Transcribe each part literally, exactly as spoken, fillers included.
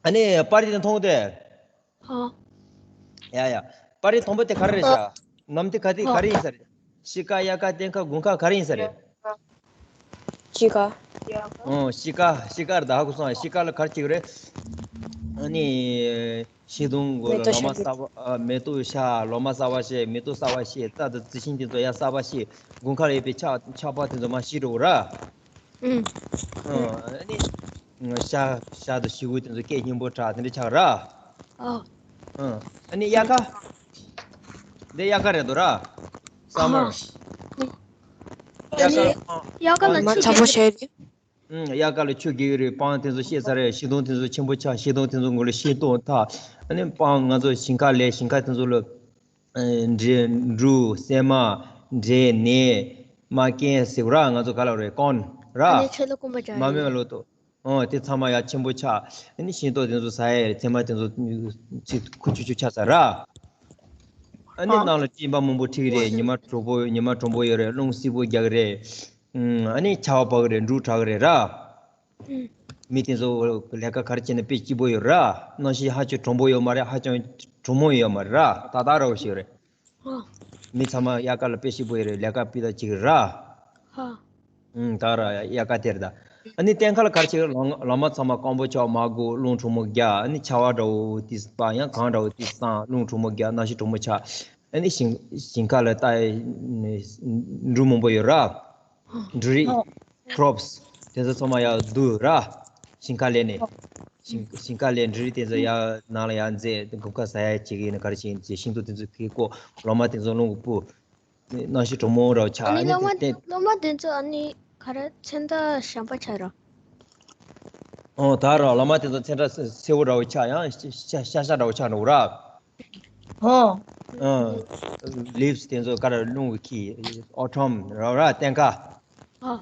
ཨ་ནི་པར་དེ་མཐོང་དེ། ཧོ། ཡ་ཡ། པར་དེ་མཐོང་པོ་དེ་ག་རེ་རེད་ཤག་ནམ་དེ་ག་དེ་ག་རེ་ཡིན་ས་རེད། གཤིས་ཀ། དབྱར་ཁ། སྟོན་ཁ། དགུན་ཁ་ག་རེ་ཡིན་ས་རེད། གཤིས་ཀ། ཨོ་གཤིས་ཀ། གཤིས་ཀ་རེད་ད། ཧ་གོ་སོང་། གཤིས་ཀ་ལ་ག་རེ་བྱེད་ཀྱི་རེད། ཨ་ནི། ཤིང་སྡོང་གོ་ལ་ལོ་མ་གསར་པ། ཨ། མེ་ཏོག་ཤར། ལོ་མ་གསར་པ་ཤར། མེ་ཏོག་གསར་པ་ཤར། རྩྭ་དང་རྩི་ཤིང་དེ་ཚོ་ཡར་གསར་པ་ཤར། དགུན་ཁ་ལ་ཡོད་པའི་ཆར་ཆར་པ་དེ་ཚོ་མར་ཞིག་འགྲོ་གི་ར། ཨུམ། ཨ་ནི། ཤ་ཤ་དང་ཤི་བོ་དེ་ཚོ་སྐད་སྙན་པོ་གྲགས་དེ་འདྲ་ཆགས་ར། ཨོ། ཨ་ནི་དབྱར་ཁ། འདི་དབྱར་ཁ་རེད་འདུག་ར། སམ་མར། ཨོ། དབྱར་ཁ། དབྱར་ཁ་ལ་ཆུ་ཚ་པོ་ཞེ་རེད། ཨུམ། དབྱར་ཁ་ལ་ཆུ་རྒྱག་གི་རེད། སྤང་དེ་ཚོ་ཤེས་ཚར་རེད། ཤིང་སྡོང་དེ་ཚོ་ཆེན་པོ་ཆགས། ཤིང་སྡོང་དེ་ཚོ་མགོ་ལ་ཤིང་ཏོག་འཐག་ཨ་ནི་སྤང་ང་ཚོ་ཞིང་ཁ་ལས། ཞིང་ཁ་དེ་ཚོ་ལ། འབྲས། འབྲུ། སྲན་མ། འབྲས་ནས། མ་ཀན་ཟེར་བ་ར། ང་ཚོ་ག་ལ་རེད། ཀོན་ར། ཨ་ནི་ཚལ་ལ་སྐོམ་པ་རྒྱག་མ་རྨོས་ལོ་ཏོ། ཨོ་དེ་ཚང་མ་ཡར་ཆེན་པོ་ཆགས། ཨ་ནི་ཤིང་ཏོག་དེ་ཚོ་ཟ་ཡ་རེད། ཚལ་མ་དེ་ཚོ་ཚིག་ཁུ་ཆུ་ཆུ་ཆགས་ས་ར། ཨ་ནི་ནང་ལ་སྤྲིན་པ་མང་པོ་འཁྲིགས་རེད། ཉི་མ་དྲོ་པོ། ཉི་མ་དྲོན་པོ་ཡོད་རེད། རླུང་བསིལ་པོ་རྒྱག་རེད། ཨ་ནི་ཆར་པ་བབས་རེད། འབྲུག་གྲགས་རེད་ར། མི་དེ་ཚོ་ལས་ཀ་ག་རེ་བྱས་ན་དཔེ་སྐྱིད་པོ་ཡོད་ར། གནམ་གཤིས་ཧ་ཅང་གྲང་མོ་ཡོད་མ་རེད། ཧ་ཅང་གྲང་མོ་ཡོད་མ་རེད་ར། ཏག་ཏག་ར་བ་ཞིག་རེད། མི་ཚང་མ་དབྱར་ཁ་ལ་དཔེ་སྐྱིད་པོ་ཡོད་རེད། ལས་ཀ་སྤུས་དག་ཅིག་ར། ཨུམ། ད་ར་དབྱར་ཁ་དེར་ད། ཨ་ནི་སྟོན་ཁ་ལ་ག་རེ་བྱེད། ལོ་ལོ་མ་ཚང་མ་སྐམ་པོ་ཆགས། མ་གོ། རླུང་གྲང་མོ་རྒྱག་ཨ་ནི་ཆར་པ་འདྲ་བོ་དེ་སྤར། ཡང་གངས་འདྲ་བོ་དེ་སྲང་། རླུང་གྲང་མོ་རྒྱག་གནམ་གཤིས་གྲང་མོ་ཆགས། ཨ་ནི་ཞིང་ཞིང་ཁ་ལ་ལྟ་འབྲུ་མང་པོ་ཡོད་ར། འབྲུ་རིགས། ཁྲོབ་སི། དེ་ཚོ་ཚང་མ་ཡར་བསྡུ་ར། ཞིང་ཁ་ལས་ནས། ཞིང་ཞིང་ཁ་ལས་འབྲུ་རིགས་དེ་ཚོ་ཡར་ནང་ལ་ཡར་འཛེགས། དགུན་ཁ་ཟ་ཡ་བྱེད་ཀྱི་ཡིན་ན་ག་རེ་བྱེད་ཀྱི་ཡིན་ཟེར། ཤིང་ཏོག་དེ་ཚོ་གི་བཀོག་ལོ་མ་དེ་ཚོ་རླུང་གིས་སྤུ། གནམ་གཤིས་གྲང་མོ་འདྲ་བོ་ཆགས། ཨ་ནི་ཨ་ནི་ལོ་མ་དེ་ལོ་མ་དེ་ཚོ་ཨ་ནི་ག་རེ་ཚོན་མདོག་གཞན་པ་ཆགས་ར། ཨོ་ད་ར་ལོ་མ་དེ་ཚོ་ཚོན་ཁྲ་སེར་པོ་འདྲ་བོ་ཆགས། ཡང་ཤ་ཤ་ཤ་འདྲ་བོ་ཆགས་འགྲོ་གི་ར། ཨོ། ཨ། ལིབ་སི་དེ་ཚོ་ག་རེ་རླུང་གིས་འཁྱེར། ཨོ་ཊམ་ར་ར་སྟོན་ཁ། ཨོ།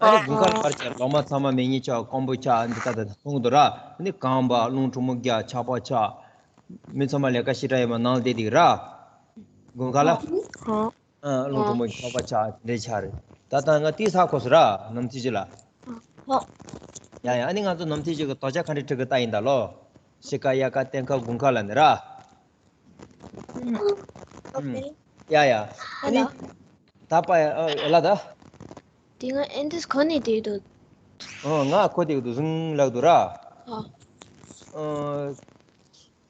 ཨ་ནི་དགུན་ཁ་ལ་ག་རེ་བྱེད། ལོ་མ་ཚང་མ་མེ་མཉེན་ཆགས། སྐམ་པོ་ཆགས། འདི་ལྟ་སྟངས་མཐོང་གི་འདུག་ར། ཨ་ནི་གངས་འབབ། རླུང་གྲང་མོ་རྒྱག་ཆར་པ་ཆགས། མི་ཚང་མ་ལས་ཀ་ཞེ་དྲག་ཡོད་མ་ནང་ལ་བསྡད་བསྡད་ཀྱི་ར། དགུན་ཁ་ལ། ཨ། རླུང་གྲང་མོ་ཆར་པ་ཆགས་དེ་འདྲ་ཆགས་རེད། ད་ལྟ་ང་ཏོག་ཙམ་ཧ་གོ་སོང་ར། ནམ་དུས་ཅིག་ལ། ཨོ། ཡ་ཡ། ཨ་ནི་ང་ཚོ་ནམ་དུས་ཅིག་གི་དོག་ཆ་ག་འདྲ་འཁྲིད་གི་ལྟ་ཡིན་ད་ལོ། གཤིས་ཀ། དབྱར་ཁ། སྟོན་ཁ། དགུན་ཁ་ལ་ནི་ར། ཨུམ། ཡ་ཡ། ཨ་ནི། ད་པ་ཡ། ཨ། ལ་ད། དེ་ང་ཨེ་འདིས་གོ་ནས་བསྡད་འདུག་ཨོ། ང་གོ་བསྡད་འདུག་བཟུང་ལབ་འདུག་ར། ཨོ། ཨ།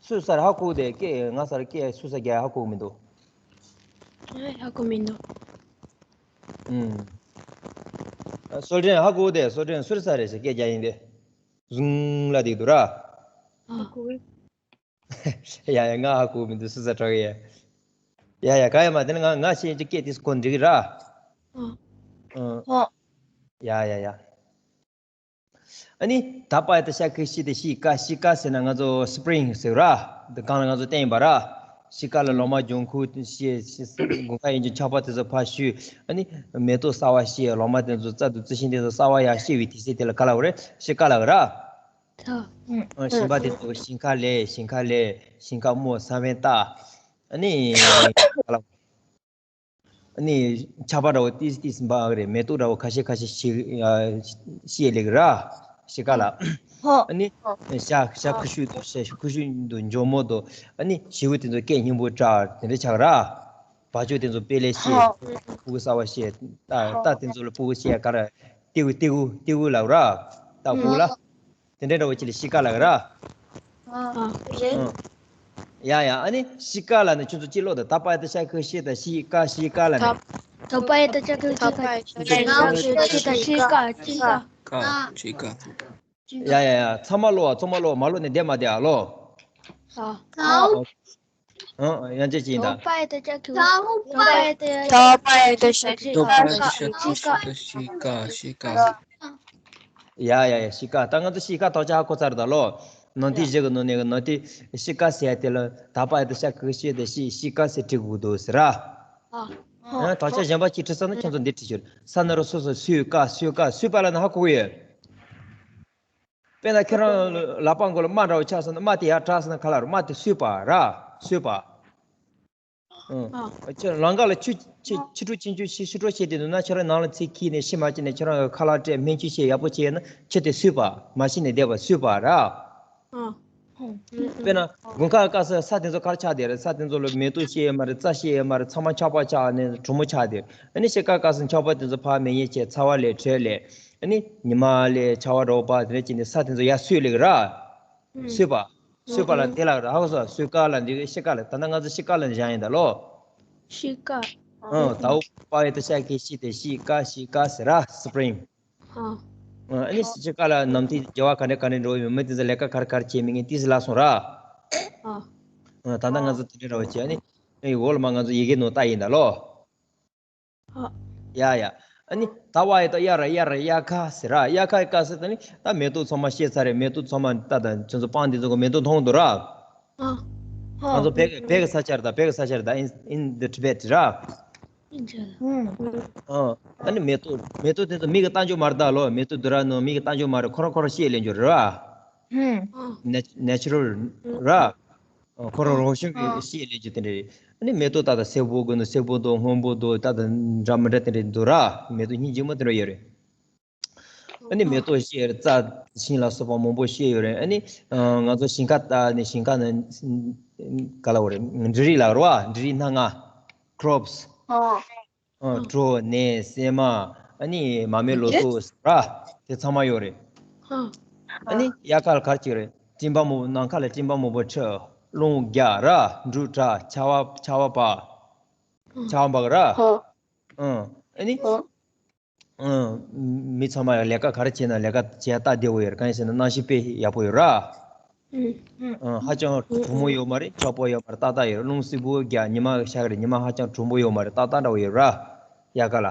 སུ་ཟེར་ཧ་གོ་དེ་སྐད། ང་ཟེར་སྐད་སུ་ཟེར་རྒྱག་ཧ་གོ་མི་འདུག་ཨེ། ཧ་གོ་མི་འདུག་ཨུམ། སོལ་ཌན་ཧ་གོ་དེ། སོལ་ཌན་སུ་ཟེར་རེད་ཟེར་སྐད་རྒྱག་ཡིན་དེ། བཟུང་ལབ་བསྡད་འདུག་ར། ཨ། ཡ་ཡ། ང་ཧ་གོ་མི་འདུག་སུ་ཟེར་དྲག་ཡ། ཡ་ཡ། ག་ཡ་མ་དེ་ན་ང་ང་ཤེས་ཀྱི་སྐད་དེ་གོ་འགྲིག་ར། ཨ། ཨ། ཡ་ཡ་ཡ། ཨ་ནི་ད་པ་ཡ་ཏ་ཤ་ཁུ་ཤི་དེ་གཤིས་ཀ། གཤིས་ཀ་ཟེར་ན་ང་ཚོ་སི་པི་རིང་ཟེར་ར། འདི་གང་ལ་ང་ཚོ་བསྟན་ཡིན་པ་ར། གཤིས་ཀ་ལ་ལོ་མ་ལྗང་ཁུ་ཤི་ཤི་དགུན་ཁ་ཡིན་ཀྱང་ཆར་པ་དེ་ཚོ་ཕར་བཞུད། ཨ་ནི་མེ་ཏོག་གསར་པ་ཤི། ལོ་མ་དེ་ཚོ་རྩྭ་དང་རྩི་ཤིང་དེ་ཚོ་གསར་པ་ཡར་ཤི་བའི་དུས་ཚོད་དེ་ལ་ག་ལབ་རེད། གཤིས་ཀ་ལབ་ར། ཨ། ཞིང་པ་དེ་ཚོ་ཞིང་ཁ་ལས། ཞིང་ཁ་ལས། ཞིང་ཁ་རྨོ། ས་བོན་བཏབ། ཨ་ནི་ག་ལབ། ཨ་ནི་ཆར་པ་འདྲ་བོ་ཏིས་ཏིས་འབབ་རེད། མེ་ཏོག་འདྲ་བོ་ཁ་ཤས་ཁ་ཤས་ཤི་ཤི་ལེགས་ར། གཤིས་ཀ་ལ། ཨ་ནི་ཤ་ཤ་ཁུ་ཤུ་དང་། ཤ་ཁུ་ཤུ་དང་། འཇོལ་མོ་དང་། ཨ་ནི་བྱིའུ་དེ་ཚོ་སྐད་སྙན་པོ་གྲགས་དེ་འདྲ་ཆགས་ར། བ་ཕྱུགས་དེ་ཚོ་དཔེ་ལེགས་ཤི། ཕྲུ་གུ་གསར་པ་ཤི། རྟ་རྟ་དེ་ཚོ་ལ་ཕྲུ་གུ་ཤི་ཡ་ག་ར། ཏེའུ་ཏེའུ་ཏེའུ་ལབ་ར། རྟ་ཕྲུག་ལ། དེ་འདྲ་འདྲ་བོ་ཅིག་ལ་གཤིས་ཀ་ལབ་ར། ཨ། རེད། ཨ། ཡ་ཡ། ཨ་ནི་གཤིས་ཀ་ལ་ནི་ཁྱོད་ཚོ་ཅི་ཀློག་དང་། ད་པ་ཡ་ཏ་ཤ་ཁུ་ཤི་དང་། གཤིས་ཀ། གཤིས་ཀ་ལ་ནི། ད་པ་ཡ་ཏ་ཤ་ཁུ་ཤི་དང་། གཤིས་ཀ། གཤིས་ཀ། གཤིས་ཀ། ཀ། གཤིས་ཀ། ཡ་ཡ་ཡ། ཚང་མ་ཀློག་ཨ། ཚང་མ་ཀློག་མ་ཀློག་ནས་བསྡད་མ་བསྡད་ཨ། ཀློག་ཨ། ཨ། ཡང་ཅི་ཅི་ཡིན་ད། ད་པ་ཡ་ཏ་ཤ་ཁུ། ད་པ་ཡ་ཏ་ཤ་ཁུ་ཤི་དང་། གཤིས་ཀ། གཤིས་ཀ། གཤིས་ཀ། ཡ་ཡ་ཡ། གཤིས་ཀ། ད་ང་ཚོ་གཤིས་ཀ་དོག་ཆ་ཧ་གོ་ཚར་ད་ལོ། ནང་དེ་བཞི་གི་ནང་ནས་གི་ནང་དེ་གཤིས་ཀ་ཟེར་ཡ་དེ་ལ་ད་པ་ཡ་ཏ་ཤ་ཁུ་ཤི་དང་གཤིས། གཤིས་ཀ་ཟེར་བྲིས་དགོས་འདུག་ཟེར་ར། ཨ། དོག་ཆ་གཞན་པ་ཅིག་བྲིས་ས་ན་ཁྱོད་ཚོ་འདི་བྲིས་ཤོག་ས་ན་རོ་སོ་སོ། སུས་ཀ། སུས་ཀ། སུས་པ་ལ་ན་ཧ་གོ་ཡོད། དཔེར་ན་ཁྱེད་རང་ལག་པ་མགོ་ལ་རྨ་འདྲ་བོ་ཆགས་སོང་ན། རྨ་དེ་ཡར་དྲག་སོང་ན་ག་ལ་རེད། རྨ་དེ་སུས་པ་ར། སུས་པ། ཨང་། ཨ། ཁྱོད་ལམ་ཁ་ལ་ཆུ་ཆུ་ཆུ་ཕྲུག་ཆུང་ཆུང་ཤི་ཤི་འཕྲོ་བྱེད་དུས་ན་ཁྱོད་རང་ནང་ལ་ཚིག་ཁྱེར་ནས་ཤི་མ་བྱེད་ནས་ཁྱོད་རང་གི་ཁ་ལག་སྤྲད་སྨན་བཅོས་བྱེད་ཡག་པོ་བྱས་ན་ཆུ་དེ་སོས་པ་མ་ཤི་ནས་བསྡད་པ་སོས་པ་ར། ཨང་། དཔེར་ན་དགུན་ཁ་སྐབས་སུ་ས་དེ་ཚོ་ག་རེ་ཆགས་བསྡད་རེད། ས་དེ་ཚོ་ལ་མེ་ཏོག་སྐྱེ་ཡོད་མ་རེད། རྩྭ་སྐྱེ་ཡོད་མ་རེད། ཚང་མ་ཆག་པ་ཆགས་ནས་གྲང་མོ་ཆགས་བསྡད། ཨ་ནི་ཤི་ཁ་སྐབས་སུ་ཆག་པ་དེ་ཚོ་ཕར་མེ་ཡིས་བྱས་ཚ་བ་ལས་དྲོད་ལས་ཨ་ནི་ཉི་མ་ལས་ཆར་པ་འདྲ་པོ་དེ་འདྲ་བྱས་ནས་ས་དེ་ཚོ་ཡར་སོས་ལེགས་ར། སོས་པ། སོས་པ་ལ་དེ་ལ་ར་ཧ་གོ་སོང་། སོས་ཀ་ལ་འདི་གི་ཤི་ཀ་ལ་ད་ལྟ་ང་ཚོ་ཤི་ཀ་ལ་བཞག་ཡིན་ད་ལོ། ཤི་ཀ་ཨང་། ད་འོ་པ་ཡི་ད་ཤ་ཀི་ཤི་དེ་ཤི་ཀ་ཤི་ཀ་ཟེར་ར། སི་པི་རིང་། ཨང་། ཨ་ནི་ཤི་ཀ་ལ་ནམ་དུས་བྱ་བ་ག་འདྲ་ག་འདྲ་འགྲོ་ཡོད། མི་དེ་ཚོ་ལས་ཀ་ག་རེ་ག་རེ་བྱེད་མི་ངན་ཏིས་ལ་སོང་ར། ཨང་། ད་ལྟ་ང་ཚོ་དེ་འདྲ་ར་བ་བྱེད། ཨ་ནི་ཨེ་འོ་ལ་མ་ང་ཚོ་ཡི་གེ་ནོ་ལྟ་ཡིན་ད་ལོ། ཡ་ཡ། ཨ་ནི་ད་བ་ཡི་ད་ཡ་ར་ཡ་ར་ཡ་ཁ་ཟེར་ར། ཡ་ཁ་ཡི་ཀ་ཟེར་ད་ནི་ད་མེ་ཏོག་ཚང་མ་ཤེས་ཚར་རེད། མེ་ཏོག་ཚང་མ་ད་ད་ཁྱོད་ཚོ་སྤང་འདི་ཚོ་གི་མེ་ཏོག་མཐོང་འདུག་ར། ང་ཚོ་བོད་བོད་ཀྱི་ས་ཆ་རེད། ད་བོད་ཀྱི་ས་ཆ་རེད། ད་in in the Tibet ར། ཨ་ནི་མེ་ཏོག་མེ་ཏོག་དེ་ཚོ་མི་གི་ལྟ་འཇོག་མ་རེད་ད་ལོ། མེ་ཏོག་འདི་ར་ནོ་མི་གི་ལྟ་འཇོག་མ་རེད། ཁོ་རང་ཁོ་རང་ཤེས་ལེན་འཇོག་རེད་ར། Nat- natural ར། ཁོ་རང་རང་བྱུང་གི་ཤེས་ལེན་རྒྱུ་དེ་འདྲ་རེད། ཨ་ནི་མེ་ཏོག་ད་ལྟ་སེར་པོ་དགོས་ན་སེར་པོ་འདུག་སྔོན་པོ་འདུག་ད་ལྟ་འདྲ་མི་འདྲ་དེ་འདྲ་འདུག་ར། མེ་ཏོག་སྙིང་རྗེ་མོ་དེ་འདྲ་ཡོད་རེད། ཨ་ནི་མེ་ཏོག་བཤད་རེད། རྩྭ་ཤིང་ལ་སོགས་པ་མང་པོ་བཤད་ཡོད་རེད། ཨ་ནི་ང་ཚོ་ཞིང་ཁ་ལྟ་ནས་ཞིང་ཁ་ནས་ག་ལ་འོ་རེད། འབྲུ་རིགས་ལ་རོ་ཨ་འབྲུ་རིགས་སྣ་ལྔ། Crops། ཨ། གྲོ་ནས་སྲན་མ། ཨ་ནི་མ་རྨོས་ལོ་ཏོག་ར། དེ་ཚང་མ་ཡོད་རེད། ཨ་ནི་དབྱར་ཁ་ལ་ག་རེ་བྱེད་རེད། སྤྲིན་པ་མང་པོ་ནམ་མཁའ་ལ་སྤྲིན་པ་མང་པོ་འཕྲོ། རླུང་རྒྱག་ར། འབྲུག་གྲག་ཆར་པ་ཆར་པ་འབབ། ཆར་པ་འབབ་ར། ཨ་ནི་མི་ཚང་མ་ལས་ཀ་ག་རེ་བྱས་ན་ལས་ཀ་བྱས་སྟབས་བདེ་པོ་ཡོད་རེད། གང་ཡིན་ཟེར་ན་གནམ་གཤིས་དཔེ་ཡག་པོ་ཡོད་ར། ཧ་ཅང་གྲང་མོ་ཡོད་མ་རེད། ཆར་པ་ཡོད་མ་རེད། ཏག་ཏག་ཡོད་རེད། རླུང་བསིལ་པོ་རྒྱག་ཉི་མ་ཤར་གི་རེད། ཉི་མ་ཧ་ཅང་གྲང་མོ་ཡོད་མ་རེད། ཏག་ཏག་འདྲ་པོ་ཡོད་ར། དབྱར་ཁ་ལ།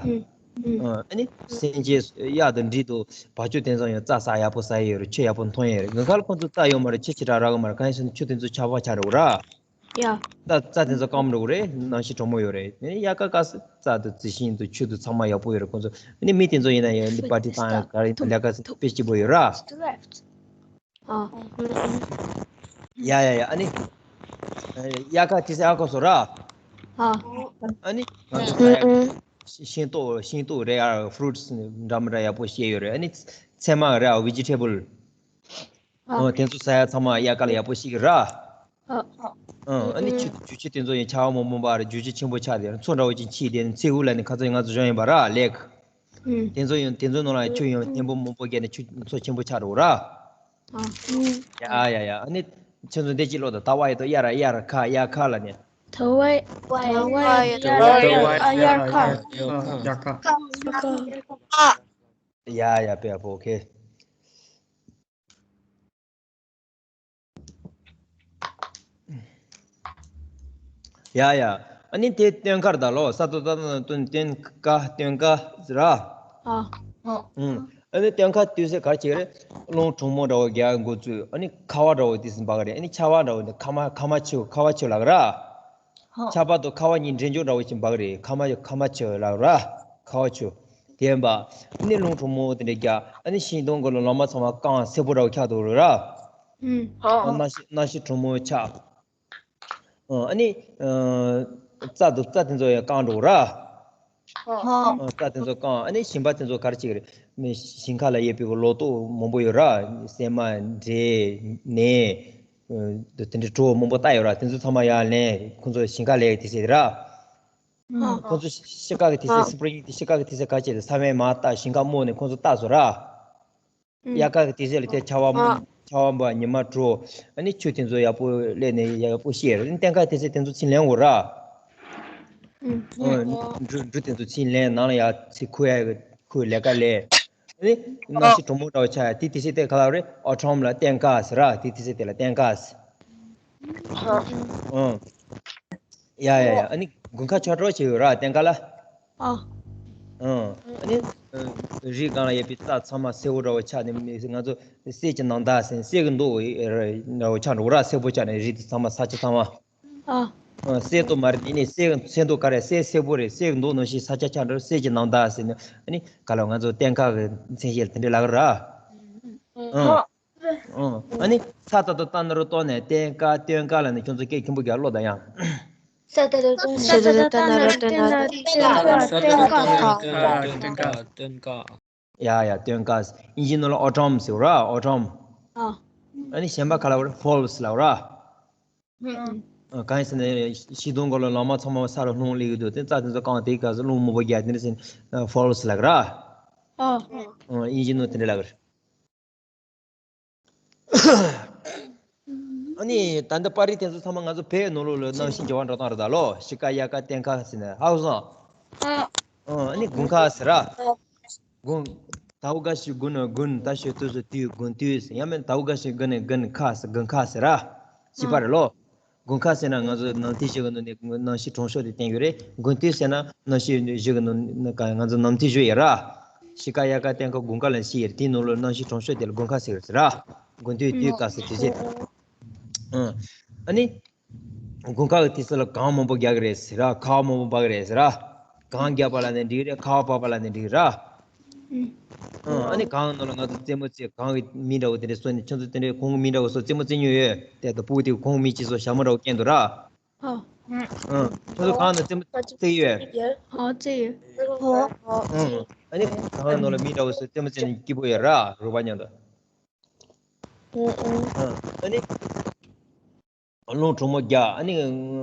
ཨ་ནི་སེམས་ཅན་གཡག་དང་འབྲི་དང་བ་ཕྱུགས་དེ་ཚོ་ཡང་རྩྭ་ཟ་ཡག་པོ་ཟ་ཡི་ཡོད་རེད། ཆུ་ཡག་པོ་འཐུང་ཡི་ཡོད་རེད། དགུན་ཁ་ལ་ཁོང་ཚོ་རྩྭ་ཡོད་མ་རེད། ཆུ་ཅི་དྲག་རག་གི་མ་རེད། གང་ཡིན་ཟེར་ན་ཆུ་དེ་ཚོ་ཆར་པ་ཆགས་འགྲོ་གི་ར། ཡ། རྩྭ་རྩྭ་དེ་ཚོ་སྐམ་འགྲོ་གི་རེད། གནམ་གཤིས་གྲང་མོ་ཡོད་རེད། ཨ་ནི་དབྱར་ཁ་སྐབས་སུ་རྩྭ་དང་རྩི་ཤིང་དང་ཆུ་དང་ཚང་མ་ཡག་པོ་ཡོད་རེད། ཁོང་ཚོ་ཨ་ནི་མི་དེ་ཚོ་ཡིན་ན་ཡང་ཨ་ནི་པར་ཊི་བཏང་ཡ་ག་རེ་ལས་ཀ་དཔེ་སྐྱིད་པོ་ཡོད་ར། ཨ། ཡ་ཡ་ཡ། ཨ་ནི་དབྱར་ཁ་དུས་ཚོད་ཨ་ཁོ་སོ་ར། ཨ། ཨ་ནི་ང་ཚོ་ད་ཡ་ཤིང་ཏོག་ཤིང་ཏོག་རེད་ཨ། ཕུ་རུ་ཊི་སི་འདྲ་མི་འདྲ་ཡག་པོ་བཤད་ཡོད་རེད། ཨ་ནི་ཚལ་མ་རེད་ཨ། ཝེ་ཇི་ཊེ་བལ། ཨ། ཨ་དེ་ཚོ་ཟ་ཡ་ཚང་མ་དབྱར་ཁ་ལ་ཡག་པོ་ཞིག་ར། ཨ། ཨ་ནི་ཆུ་རྒྱུ་ཆུ་དེ་ཚོ་ཡང་ཆར་པ་མང་པོ་འབབ་རེད། རྒྱུ་ཆུ་ཆེན་པོ་ཆགས་ཏེ་མཚོ་འདྲ་བོ་ཅིག་འཁྱིལ་ཏེ་མཚེའུ་ལ་ནི་ཁ་ཚོ་ང་ཚོ་གཞུང་ཡིན་པ་ར་ལེག་དེ་ཚོ་ཡང་དེ་ཚོ་ནང་ལ་ཆུ་ཡང་ཆེན་པོ་མང་པོ་བརྒལ་ནས་ཆུ་མཚོ་ཆེན་པོ་ཆགས་འགྲོ་ར། ཡ་ཡ་ཡ། ཨ་ནི་ཁྱེད་ཚོ་འདི་ཅི་ལོ་ད་ད་བ་ཡི་དོ་ཡ་ར་ཡ་ར་ཁ་ཡ་ཁ་ལ་ནི། ད་བ་ད་བ་ཡི་དོ་ཡ་ར་ཡ་ཡ་ཁ། ཡ་ཁ། ཡ་ཡ་པེ་ཨ་པོ་ཨོ་ཁེ། ཡ་ཡ། ཨ་ནི་དེ་སྟོན་ཁ་ད་ལོ་ས་ཏོ་ཏ་ན་སྟོན་སྟོན་ཁ་སྟོན་ཁ་ཟེར་ར། ཨ། ཨ། ཨུམ། ཨ་ནི་སྟོན་ཁ་དུས་ཚོད་ག་རེ་བྱེད་རེད། རླུང་གྲང་མོ་འདྲ་བོ་རྒྱག་འགོ་བཙུགས། ཨ་ནི་ཁ་བ་འདྲ་བོ་དེ་ཟིན་པ་ག་རེད། ཨ་ནི་ཆར་པ་འདྲ་བོ་དེ་ཁ་མ་ཁ་མ་ཆུ་ཁ་བ་ཆུ་ལ་ག་ར། ཧ། ཆར་པ་དང་ཁ་བ་གཉིས་འདྲེས་འཇོག་འདྲ་བོ་ཞིག་འབབ་རེད། ཁ་མ་ཁ་མ་ཆུ་ལ་ར། ཁ་བ་ཆུ། དེ་ཡིན་པ། ཨ་ནི་རླུང་གྲང་མོ་དེ་འདྲ་རྒྱག་ཨ་ནི་ཤིང་སྡོང་གི་ལོ་ལོ་མ་ཚང་མ་སྐམ་སེར་པོ་འདྲ་བོ་ཆགས་འདུག་རེད་ར། ཨུམ། ཨ། གནམ་གཤིས་གནམ་གཤིས་གྲང་མོ་ཆགས། ཨ་ནི། རྩྭ་དང་རྩྭ་དེ་ཚོ་ཡང་སྐམ་འགྲོ་ར། ཧ། རྩྭ་དེ་ཚོ་སྐམ་ཨ་ནི་ཞིང་པ་དེ་ཚོ་ག་རེ་བྱེད་ཀྱི་རེད། ཞིང་ཁ་ལ་ཡོད་པའི་ལོ་ཏོག་མང་པོ་ཡོད་ར། སྲན་མ་འབྲས་ནས། དེ་འདྲའི་བྲོ་མང་པོ་བཏབ་ཡོད་ར། དེ་ཚོ་ཚང་མ་ཡར་ལེན། ཁོང་ཚོ་ཞིང་ཁ་ལས་དེ་ཟེར་ར། ཨ། ཁོང་ཚོ་ཤི་ཀ་གི་དེ་ཚེ་ཨ། སི་པི་རིང་དེ་ཤི་ཀ་གི་དེ་ཚེ་ག་བྱེད་དེ་ས་བོན་མར་བཏབ་ཞིང་ཁ་རྨོས་ནས་ཁོང་ཚོ་བཏབ་སོང་ར། ཨུ། དབྱར་ཁ་གི་དེ་ཚེ་ལ་དེ་ཆར་པ་ཨ། ཆར་པ་འབབ་ཉི་མ་དྲོ། ཨ་ནི་ཆུ་དེ་ཚོ་ཡག་པོ་སླེབས་ནས་ཡག་པོ་བཤས་ར། ཨ་ནི་སྟོན་ཁ་དེ་ཚེ་དེ་ཚོ་ཚིག་ལེན་དགོས་ར། ཨུ། འབྲུ་འབྲུ་དེ་ཚོ་ཚིག་ལེན་ནང་ལ་ཡར་ཚིག་ཁུར་ཡ་ཁུར་ལས་ཀ་ལས། ཨ་ནི་གནམ་གཤིས་གྲང་མོ་འདྲ་བོ་ཆགས་ཡ་དེ་དེ་ཚེ་དེ་ག་ལ་རེད། ཨོ་ཊམ་ལ་སྟོན་ཁ་ཟེར་ར། དེ་དེ་ཚེ་དེ་ལ་སྟོན་ཁ་ཟེར། ཨ། ཡ་ཡ་ཡ། ཨ་ནི་དགུན་ཁ་ཆར་པ་ཞིག་ཡོད་ར་སྟོན་ཁ་ལ། ཨ། ཨ་ནི་རི་སྒང་ལ་ཡོད་པའི་རྩྭ་ཚང་མ་སེར་པོ་འདྲ་བོ་ཆགས་ནས་ང་ཚོ་གསེར་གྱི་ནམ་ཟླ་ཟེར། གསེར་གྱི་མདོག་འདྲ་བོ་ཆགས་འགྲོ་ར། སེར་པོ་ཆགས་ནས་རི་དེ་ཚང་མ་ས་ཆ་ཚང་མ། ཨ། གསེར་མདོག་མ་རེད། དེ་ནི་གསེར་གསེར་མདོག་ག་རེ། གསེར་སེར་པོ་རེད། གསེར་གྱི་མདོག་ནང་བཞིན་ས་ཆ་ཆགས་འགྲོ། གསེར་གྱི་ནམ་ཟླ་ཟེར་ནས་ཨ་ནི་ག་ལ་ང་ཚོ་སྟོན་ཁ་གི་མཚན་བཤད་དེ་འདྲ་ལབ་ཀྱི་ར། ཨ། ཨ་ནི་ས་ཏོ་ཏ་ན་རོ་ཏོ་ནས་སྟོན་ཁ་སྟོན་ཁ་ལ་ནི་ཁྱོད་ཚོ་སྐད་ཆེན་པོ་རྒྱག་ཀློག་དང་ཡང་། ས་ཏ་ར་ཏ་ན་ར་ཏ་ན་ར་ཏན་ཏ། ས་ཏ་ར་ཏ་ན་ར་ཏན་ཏ། སྟོན་ཀ། སྟོན་ཀ། སྟོན་ཀ། ཡ་ཡ། སྟོན་ཀ། དབྱིན་ཇིའི་ནང་ལ་ཨོ་ཊམ་ཟེར་ར། ཨོ་ཊམ། ཨ། ཨ་ནི་གཞན་པ་ག་ལབ་ར། ཕོལ་ལ་ལབ་ར། ཨ། གང་ཡིན་ཟེར་ན་ཤིང་སྡོང་སྒང་ལ་ལོ་མ་ཚང་མ་ས་ལ་ལྷུང་སླེབས་ཀྱི་འདུག་དེ་རྩྭ་དེ་ཚོ་བཀང་། དེའི་སྐབས་སུ་རླུང་མང་པོ་རྒྱག་དེ་འདྲ་ཟེར་ན་ཕོལ་ལ་ལབ་ར། ཨ། ཨ། དབྱིན་ཇིའི་ནང་དེ་འདྲ་ལབ་ར། ཨ་ནི་ད་ལྟ་པར་རིས་དེ་ཚོ་ཚང་མ་ང་ཚོ་བོད་ནང་ལོགས་ལ་གནམ་གཤིས་འགྱུར་བ་འགྲོ་སྟངས་རེད་ད་ལོ། དཔྱིད་ཀ། དབྱར་ཁ། སྟོན་ཁ་ཟེར་ནས། ཧ་གོ་སོང་། ཨ། ཨ་ནི་དགུན་ཁ་ཟེར་ར། དགུན། ཟླ་བ་འགའ་ཞིག་དགུན་ན་དགུན། ཟླ་ཞིག་དུས་སུ་དུས། དགུན་དུས་ཟེར། ཡང་མིན་ཟླ་བ་འགའ་ཞིག་དགུན་ན་དགུན་ཁ་ཟེར། དགུན་ཁ་ཟེར་ར། བཞི་པ་རེད་ལོ། དགུན་ཁ་ཟེར་ན་ང་ཚོ་ནམ་དུས་བཞི་གི་ནང་ནས་གནམ་གཤིས་གྲང་ཤོས་དེ་བསྟན་གྱི་རེད། དགུན་དུས་ཟེར་ན་གནམ་གཤིས་བཞི་གི་ནང་ནས་ང་ཚོ་ནམ་དུས་བཞི་ཡོད་ར། དཔྱིད་ཀ། དབྱར་ཁ། སྟོན་ཁ། དགུན་ཁ་ལབ་བཞི་ཡོད་རེད། དེའི་ནང་ལོགས་གནམ་གཤིས་གྲང་ཤོས་དེ་ལ་དགུན་ཁ་ཟེར་གྱི་རེད་ཟེར་ར། དགུན་དུས། དུས། སྐབས་སུ། དུས་ཚོད། ཨ། ཨ་ནི་དགུན་ཁ་གི་དུས་ཚོད་ལ་གངས་མང་པོ་རྒྱག་གི་རེད་ཟེར་ར། ཁ་བ་མང་པོ་འབབ་ཀྱི་རེད་ཟེར་ར། གངས་རྒྱག་པ་ལབ་ནའི་འགྲིག་རེད། ཁ་བ་འབབ་པ་ལབ་ནའི་འགྲིག་ར། ཨ། ཨ་ནི་གངས་ནང་ལ་ང་ཚོ་རྩེད་མོ་རྩེ། གངས་ཀྱི་མི་འདྲ་བོ་དེ་འདྲ་བཟོས་ནས། ཁྱོད་ཚོ་དེ་འདྲའི་གོང་གི་མི་འདྲ་བོ་ཚོ་རྩེད་མོ་རྩེ་མྱོང་ཡོད། དེ་ལྟ་བུ་དེ་གོང་གི་མི་གཅིག་ཚོ་ཞྭ་མོ་འདྲ་བོ་བཀལ་འདུག་ར། ཨ། ཨ། ཁྱོད་ཚོ་གངས་ནང་རྩེད་མོ་རྩེ་ཡོད། ཨ། རྩེ་ཡོད། ཨ། ཨ་ནི་གངས་ནང་ལ་མི་འདྲ་བོ་ཚོ་རྩེད་མོ་རྩེ་ནས་སྐྱིད་པོ་ཡོད་ར། རོགས་པ་མཉམ་དུ། ཨ། ཨ་ནི་རླུང་གྲང་མོ་རྒྱག་ཨ་ནི་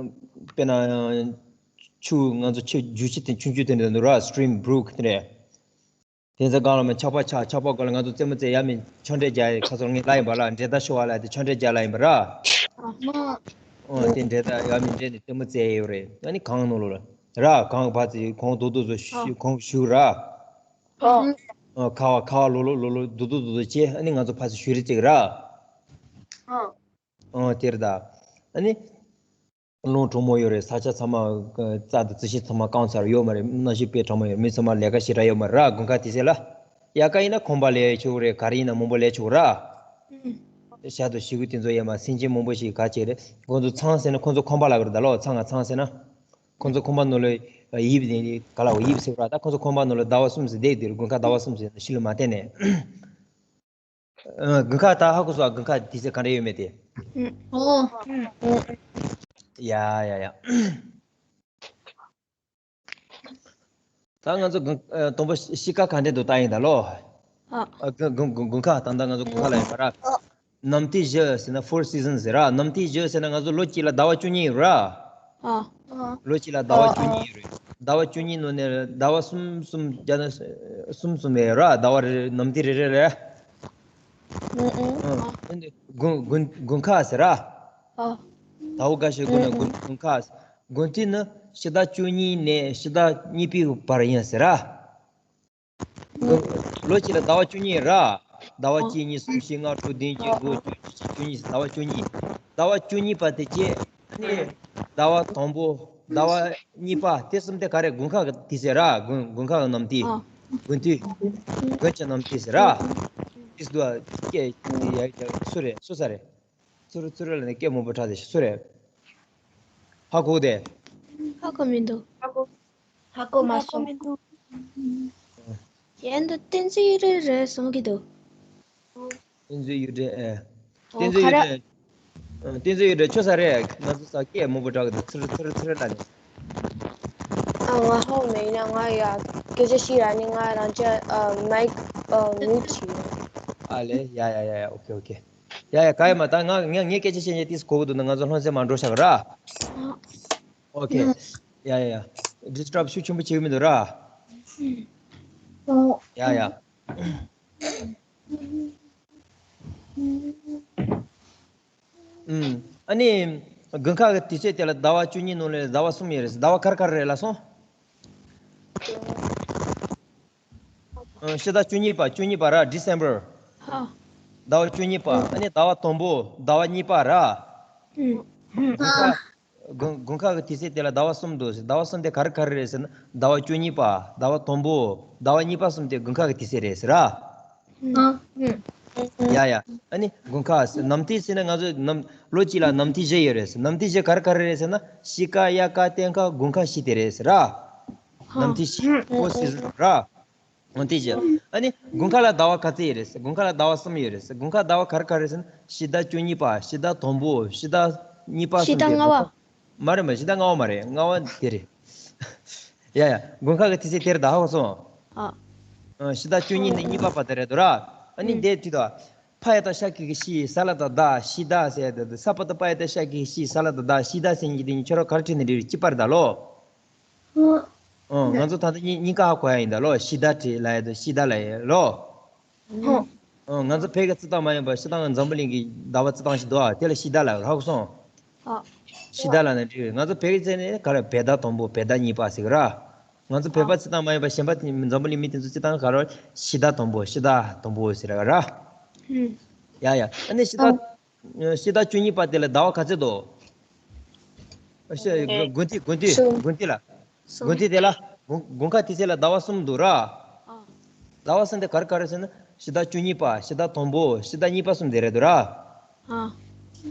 དཔེར་ན་ཆུ། ང་ཚོ་ཆུ། རྒྱུག་ཆུ་དེ། ཆུང་ཆུང་དེ་འདྲ་འདུག་ར། སི་ཊི་རིམ། བྷ་རུག་དེ་འདྲ། དེ་ཚོ་སྒང་ལ་མར་ཆར་པ་ཆག་ཆར་པ་སྒང་ལ་ང་ཚོ་རྩེད་མོ་རྩེ། ཡང་མིན་ཆང་འདྲེན་རྒྱག་ཡ། ཁ་སང་ངས་ལབ་ཡིན་པ་ལ། འདྲེད་མདའ་ཤོར་བ་ལབ་དེ། ཆང་འདྲེན་རྒྱག་ལབ་ཡིན་པ་ར། ཨ། དེ་འདྲེད་མདའ་ཡང་མིན་འདྲེན་ནས་རྩེད་མོ་རྩེ་ཡོད་རེད། ཨ་ནི་གངས་ནང་ལོགས་ལ་ར། གངས་ཕར་ཚུར་གོང་རྡོག་རྡོག་ཚོ་གོང་ཞུགས་ར། ཨ། ཁ་བ། ཁ་བ་ལོག་ལོག་ལོག་ལོག་རྡོག་རྡོག་རྡོག་རྡོག་བྱས། ཨ་ནི་ང་ཚོ་ཕར་ཚུར་ཞུགས་རེས་རྩེ་གི་ར། ཨ། དེ་རེད་ད། ཨ་ནི། རླུང་གྲང་མོ་ཡོད་རེད། ས་ཆ་ཚང་མ། རྩྭ་དང་རྩི་ཤིང་ཚང་མ་བཀང་ཚར། ཡོད་མ་རེད། གནམ་གཤིས་དཔེ་གྲང་མོ་ཡོད། མི་ཚང་མ་ལས་ཀ་ཞེ་དྲག་ཡོད་མ་རེད་ར། དགུན་ཁ་དུས་ཚོད་ལ། དབྱར་ཁ་ཡིན་ན་ཁང་པ་ལས་ཆོག་གི་རེད། ག་རེ་ཡིན་ན་མང་པོ་ལས་ཆོག་གི་ར། ཞག་དང་ཞེ་དགུ་དེ་ཚོ་ཡོད་མ། སེམས་ཅན་མང་པོ་ཞིག་ག་བྱེད་རེད། ཁོང་ཚོ་ཚང་ཟེར་ན། ཁོང་ཚོ་ཁང་པ་ལབ་ཀྱི་རེད་ད་ལོ། ཚང་ང་ཚང་ཟེར་ན། ཁོང་ཚོ་ཁང་པ་ནང་ལ་དབྱིབས་དེ་ག་ལ་དབྱིབས་ཟེར་བ་ར། ད་ཁོང་ཚོ་ཁང་པ་ནང་ལ་ཟླ་བ་གསུམ་ཙམ་བསྡད་ཀྱི་འདུག་དགུན་ཁ་ཟླ་བ་གསུམ་ཙམ་ཕྱི་ལ་མ་བསྡད་ནས། ཨ། དགུན་ཁ་ད་ཧ་གོ་སོང་། དགུན་ཁ་དུས་ཚོད་ག་འདྲ་ཡོད་མེད་དེ། ཨོ། ཡ་ཡ་ཡ། ད་ང་ཚོ་དགུན། ཨ། དང་པོ་དཔྱིད་ཀ་ག་འདྲ་འདུག་ལྟ་ཡིན་ད་ལོ། ཨ། ཨ། དགུན། དགུན། དགུན། དགུན་ཁ། ད་ལྟ་ང་ཚོ་དགུན་ཁ་ལ་ཡོད་པ་ར། ནམ་དུས་བཞི་ཟེར་ན། ཕོར་སི་ཛན་ཟེར་ར། ནམ་དུས་བཞི་ཟེར་ན་ང་ཚོ་ལོ་གཅིག་ལ་ཟླ་བ་བཅུ་གཉིས་ཡོད་ར། ཨ། ལོ་གཅིག་ལ་ཟླ་བ་བཅུ་གཉིས་ཡོད་རེད། ཟླ་བ་བཅུ་གཉིས་ནང་ནས་ཟླ་བ་གསུམ། གསུམ་རྒྱག་ན་གསུམ་གསུམ་ཡོད་ར། ཟླ་བ་རེ་རེ། ནམ་དུས་རེ་རེ་རེད། ཨ། དགུན། དགུན། དགུན་ཁ་ཟེར་ར། ཨ། ཟླ་བ་འགའ་ཤས་དགུན་ན་དགུན། དགུན་ཁ། དགུན་དུས་ནི་ཕྱི་ཟླ་བཅུ་གཉིས་ནས་ཕྱི་ཟླ་གཉིས་པའི་བར་ཡིན་ཟེར་ར། ལོ་གཅིག་ལ་ཟླ་བ་བཅུ་གཉིས་ར། ཟླ་བ་གཅིག་གཉིས་གསུམ་བཞི་ལྔ་དྲུག་བདུན་བརྒྱད་དགུ་བཅུ་བཅུ་གཅིག་བཅུ་གཉིས། ཟླ་བ་བཅུ་གཉིས། ཟླ་བ་བཅུ་གཉིས་པ་དེ་བྱས་ནས་ཟླ་བ་དང་པོ། ཟླ་བ་གཉིས་པ། དེ་གསུམ་དེ་ག་རེ། དགུན་ཁ་གི་དུས་ཚོད་ར། དགུན། དགུན་ཁ་གི་ནམ་དུས། དགུན་དུས། དགུན་གྱི་ནམ་དུས་ཟེར་ར། དུས་སུ་སྐད་ཡ་ཡ་སུ་རེད། སུ་ས་རེད། ཚུར་ཚུར་ལ་ནི་སྐད་མང་པོ་གྲགས་ཏེ་སུ་རེད། ཧ་གོ་དེ། ཧ་གོ་མི་འདུག་ཧ་གོ། ཧ་གོ་མ་སོང་། ཡན་དུ་བསྟན་འཛིན་ཡུལ་རེད་རེད་གསུང་གི་འདུག་བསྟན་འཛིན་ཡུལ་རེད། ཨེ། བསྟན་འཛིན་ཡུལ་རེད། ཨ། བསྟན་འཛིན་ཡུལ་རེད། ཁྱོད་ས་རེད། ང་ཚོ་ས་སྐད་མང་པོ་གྲགས་ཀྱི་འདུག་ཚུར་ཚུར་ཚུར་ལ་ནི། ཨ། ང་ཧོ་མེད་ན་ང་ཡ་སྐད་ཆ་ཤི་ར་ནི་ང་རང་ཅག་ཨ་མའིག་ཨ་མིའུཊ་བྱས། ཨ་ལེ། ཡ་ཡ་ཡ་ཡ། ཨོ་ཁེ་ཨོ་ཁེ། ཡ་ཡ། ག་ཡ་མ། ད་ང་ངས་ངས་སྐད་ཆ་བཤད་ཉན་ཏིས་གོ་གི་འདུག་ན། ང་ཚོ་ལྷུང་བཟེད་མ་འགྲོ་བཞག་ར། ཨོ་ཁེ། ཡ་ཡ་ཡ། ཌིས་ཊབ་ཤུགས་ཆེན་པོ་བྱེད་ཀྱི་མི་འདུག་ར། ཡ་ཡ། ཨུམ། ཨ་ནི་དགུན་ཁ་གི་དུས་ཚོད་དེ་ལ་ཟླ་བ་བཅུ་གཉིས་ནང་ལ་ཟླ་བ་གསུམ་ཡོད་རེད། ཟླ་བ་ག་རེ་ག་རེ་རེད་ལབ་སོང་། ཨ། ཕྱི་ཟླ་བཅུ་གཉིས་པ། བཅུ་གཉིས་པ་ར། ཌི་སེམ་བར། ཧ། ཟླ་བ་བཅུ་གཉིས་པ། ཨ་ནི་ཟླ་བ་དང་པོ། ཟླ་བ་གཉིས་པ་ར། ཨུམ། དགུན་ཁ། དགུན། དགུན་ཁ་གི་དུས་ཚོད་དེ་ལ་ཟླ་བ་གསུམ་འདུག་ཟེར། ཟླ་བ་གསུམ་དེ་ག་རེ་ག་རེ་རེད་ཟེར་ན། ཟླ་བ་བཅུ་གཉིས་པ། ཟླ་བ་དང་པོ། ཟླ་བ་གཉིས་པ་གསུམ་དེ་དགུན་ཁ་གི་དུས་ཚོད་རེད་ཟེར་ར། ཨ། ཡ་ཡ། ཨ་ནི་དགུན་ཁ་ཟེར། ནམ་དུས་ཟེར་ན་ང་ཚོ་ནམ། ལོ་གཅིག་ལ་ནམ་དུས་བཞི་ཡོད་རེད་ཟེར། ནམ་དུས་བཞི་ག་རེ་ག་རེ་རེད་ཟེར་ན། དཔྱིད་ཀ། དབྱར་ཁ། སྟོན་ཁ། དགུན་ཁ་བཞི་དེ་རེད་ཟེར་ར། ནམ་དུས་བཞི། ཕོར་སི་ཛན་ར། ནམ་དུས་བཞི། ཨ་ནི་དགུན་ཁ་ལ་ཟླ་བ་ག་ཚོད་ཡོད་རེད་ཟེར། དགུན་ཁ་ལ་ཟླ་བ་གསུམ་ཡོད་རེད་ཟེར། དགུན་ཁ་ཟླ་བ་ག་རེ་ག་རེ་རེད་ཟེར་ན། ཕྱི་ཟླ་བཅུ་གཉིས་པ། ཕྱི་ཟླ་དང་པོ། ཕྱི་ཟླ་གཉིས་པ་གསུམ་དེ། ཕྱི་ཟླ་ལྔ་པ། མ་རེད་མ་རེད། ཕྱི་ཟླ་ལྔ་པ་མ་རེད། ལྔ་པ་དེ་རེད། ཡ་ཡ། དགུན་ཁ་གི་དུས་ཚོད་དེར་ད་ཧ་གོ་སོང་། ཨ། ཨ། ཕྱི་ཟླ་བཅུ་གཉིས་ནས་གཉིས་པ་བར་དུ་རེད་འདུག་ར། ཨ་ནི་ཨུ། འདིར་དུས་ད། ཕ་ཡ་བཏགས་ཤ་གི་གུ་ཤི། ས་ལ་བཏགས་སྡ། ཕྱི་ཟླ་ཟེར་ཡ་དེ། ས་པ་བཏགས་པ་ཡ་བཏགས་ཤ་གི་གུ་ཤི། ས་ལ་བཏགས་སྡ། ཕྱི་ཟླ་ཟེར་མཁན་དེ་ཁྱོད་རང་ག་རེ་བྲིས་ནས་རེད། གཅིག་པ་རེད་ད་ལོ། ཨ། ཨ། ང་ཚོ་ད་ལྟ་གཉིས་གཉིས་ཀ་ཧ་གོ་ཡ་ཡིན་ད་ལོ། ཕྱི་ཟླ་བྲིས་ལབ་ཡ་དེ། ཕྱི་ཟླ་ལབ་ཡ་ལོ། ཨ། ང་ཚོ་བོད་ཀྱི་རྩི་སྟངས་མ་ཡིན་པ་སྤྱིར་བཏང་འཛམ་བུ་གླིང་གི་ཟླ་བ་རྩི་སྟངས་ཤིག་འདུག་ཨ། དེ་ལ་ཕྱི་ཟླ་ལབ། ཧ་གོ་སོང་། ཨ། ཕྱི་ཟླ་ལབ་ན་འགྲིག་རེད། ང་ཚོ་བོད་ཀྱི་རྩི་ནས་ག་རེ། བོད་ཟླ་དང་པོ། བོད་ཟླ་གཉིས་པ་ཟེར་གི་ར། ང་ཚོ་བོད་པ་རྩི་སྟངས་མ་ཡིན་པ་གཞན་པ་འཛམ་བུ་གླིང་མི་དེ་ཚོ་རྩི་སྟངས་ག་རེ། ཕྱི་ཟླ་དང་པོ། ཕྱི་ཟླ་དང་པོ་ཟེར་གི་ར། ཨ། ཡ་ཡ། ཨ་ནི་ཕྱི་ཟླ། ཨ། ཕྱི་ཟླ་བཅུ་གཉིས་པ་དེ་ལ་ཟླ་བ་ག་ཚོད་འདུག་ཨ། ཕྱི་དགུན་དུས། དགུན་དུས། གསུམ། དགུན་དུས་ལ། གསུམ། དགུན་དུས་དེ་ལ། དགུན་དགུན་ཁ་དུས་ཚོད་ལ་ཟླ་བ་གསུམ་འདུག་ར། ཨ། ཟླ་བ་གསུམ་དེ་ག་རེ་ག་རེ་ཟེར་ན། ཕྱི་ཟླ་བཅུ་གཉིས་པ། ཕྱི་ཟླ་དང་པོ། ཕྱི་ཟླ་གཉིས་པ་གསུམ་དེ་རེད་འདུག་ར། ཨ།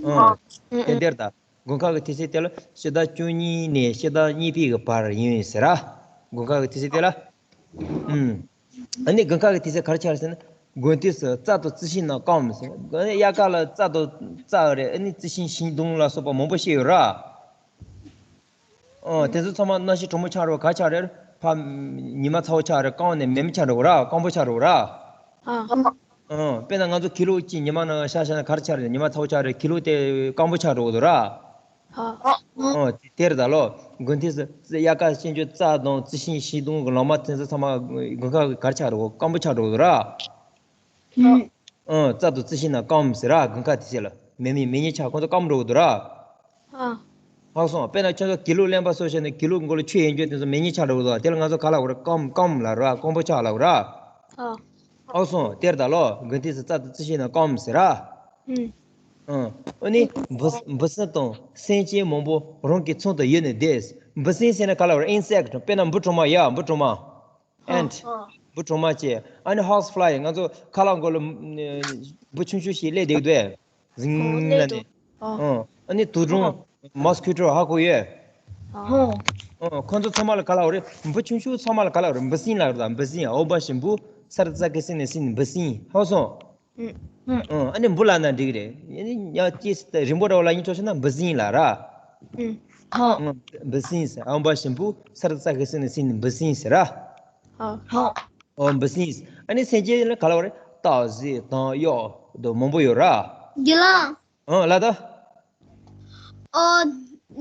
ཨ། ཨ། དེ་འདིར་ད། དགུན་ཁ་གི་དུས་ཚོད་དེ་ལ་ཕྱི་ཟླ་བཅུ་གཉིས་ནས་ཕྱི་ཟླ་གཉིས་པའི་གི་བར་ཡིན་ཟེར་ར། དགུན་ཁ་གི་དུས་ཚོད་དེ་ལ། ཨུམ། ཨ་ནི་དགུན་ཁ་གི་དུས་ཚོད་ག་རེ་ཆགས་ཟེར་ན། དགུན་དུས་སུ་རྩྭ་དང་རྩི་ཤིང་རྣམས་སྐམ་ཟེར། ཨ་ནི་དབྱར་ཁ་ལ་རྩྭ་དང་རྩྭ་རེད། ཨ་ནི་རྩི་ཤིང་ཤིང་སྡོང་ལ་སོགས་པ་མང་པོ་སྐྱེ་ཡོད་ར། ཨ། དེ་ཚོ་ཚང་མ་གནམ་གཤིས་གྲང་མོ་ཆགས་རེད་པ། ག་ཆགས་རེད། ཕར་ཉི་མ་ཚ་པོ་ཆགས་རེད། སྐམ་ནས་མེ་མེ་ཆགས་འགྲོ་གི་ར། སྐམ་པོ་ཆགས་འགྲོ་གི་ར། ཨ། ཨ། དཔེར་ན་ང་ཚོ་ཀི་ལོ་གཅིག་ཉི་མ་ནང་ཤར་བཞག་ན་ག་རེ་ཆགས་རེད། ཉི་མ་ཚ་པོ་ཆགས་རེད། ཀི་ལོ་དེ་སྐམ་པོ་ཆགས་འགྲོ་གི་འདུག་ར། ཨ། ཨ། དེ་དེ་རེད་ད་ལོ། དགུན་དུས་སུ་དབྱར་ཁ་སྐྱེ་འགྱུར་རྩྭ་དང་རྩི་ཤིང་ཤིང་སྡོང་གི་ལོ་མ་དེ་ཚོ་ཚང་མ་དགུན་ཁ་གི་ག་རེ་ཆགས་རེད། སྐམ་པོ་ཆགས་འགྲོ་གི་འདུག་ར། ཨ། ཨ། རྩྭ་དང་རྩི་ཤིང་རྣམས་སྐམ་ཟེར་ར། དགུན་ཁ་དུས་ཚོད་ལ་མེ་མེ་མེ་མེ་ཆགས། ཁོང་ཚོ་སྐམ་འགྲོ་གི་འདུག་ར། ཨ། ཧ་གོ་སོང་། དཔེར་ན་ཁྱོད་ཚོ་ཀི་ལོ་གླེན་པ་བཟོས་བྱས་ནས་ཀི་ལོ་མགོ་ལ་ཆུ་ཡོད་རྒྱུ་དེ་ཚོ་མེ་མེ་ཆགས་འགྲོ་གི་འདུག་དེ་ལ་ང་ཚོ་ག་ལབ་དགོས་རེད། སྐམ། སྐམ་ལབ་ར། སྐམ་པོ་ཆགས་ལབ་ར། ཨ། ཧ་གོ་སོང་། དེར་ད་ལོ། དགུན་དུས་སུ་རྩྭ་དང་རྩི་ཤིང་རྣམས་སྐམ་ཟེར་ར། ཨ། ཨ་ནི་འབུ་འབུ་སྲིན་དང་སེམས་ཅན་མང་པོ་རང་གི་ཚང་དུ་ཡོད་ནས་བསྡད། འབུ་སྲིན་ཟེར་ན་ག་ལབ་ར། ཨིན་སེག་ཊི། དཔེར་ན་འབུ་གྲང་མོ་ཡ། འབུ་གྲང་མོ། ཨེན་ཊི། འབུ་གྲང་མོ་བྱས། ཨ་ནི་ཧའུ་སི་ཕ་ལའི། ང་ཚོ་ཁ་ལག་མགོ་ལ་འབུ་ཆུང་ཆུང་ཞིག་སླེབས་བསྡད་ཀྱི་འདུག་གས། ཟིང་ལབ་ནས། ཨ། ཨ་ནི་དུག་སྦྲང་། མོ་སི་ཀུ་ཊོ། ཧ་གོ་ཡོད། ཨ། ཁོང་ཚོ་ཚང་མ་ལ་ག་ལབ་རེད། འབུ་ཆུང་ཆུང་ཚང་མ་ལ་ག་ལབ་རེད། འབུ་སྲིན་ལབ་རེད། འབུ་སྲིན། འོ་འབའ་ཞིག་འབུ། ས་ར་ཙ་གི་སྲི་ནས་སྲིན། འབུ་སྲིན། ཧ་གོ་སོང་། ཨ། ཨ་ནི་འབུ་ལབ་ན་འགྲིག་རེད། ཨ་ནི་ཡང་ཅིག་རིང་པོ་འདྲ་བོ་ལབ་སྙིང་བྲོ་ཆེ་ན་འབུ་སྲིན་ལབ་ར། ཨ། འབུ་སྲིན་ཟེར། འོ་འབའ་ཞིག་འབུ། ས་ར་ཙ་གི་སྲི་ནས་སྲིན། འབུ་སྲིན་ཟེར་ར། ཨ། འོ་འབུ་སྲིན། ཨ་ནི་སེམས་ཅན་ལ་ག་ལབ་རེད། སྟག་གཟིག་དོམ་གཡོག་དང་མང་པོ་ཡོད་ར། རྒན་ལགས། ཨ། ལབ་ད། ཨོ།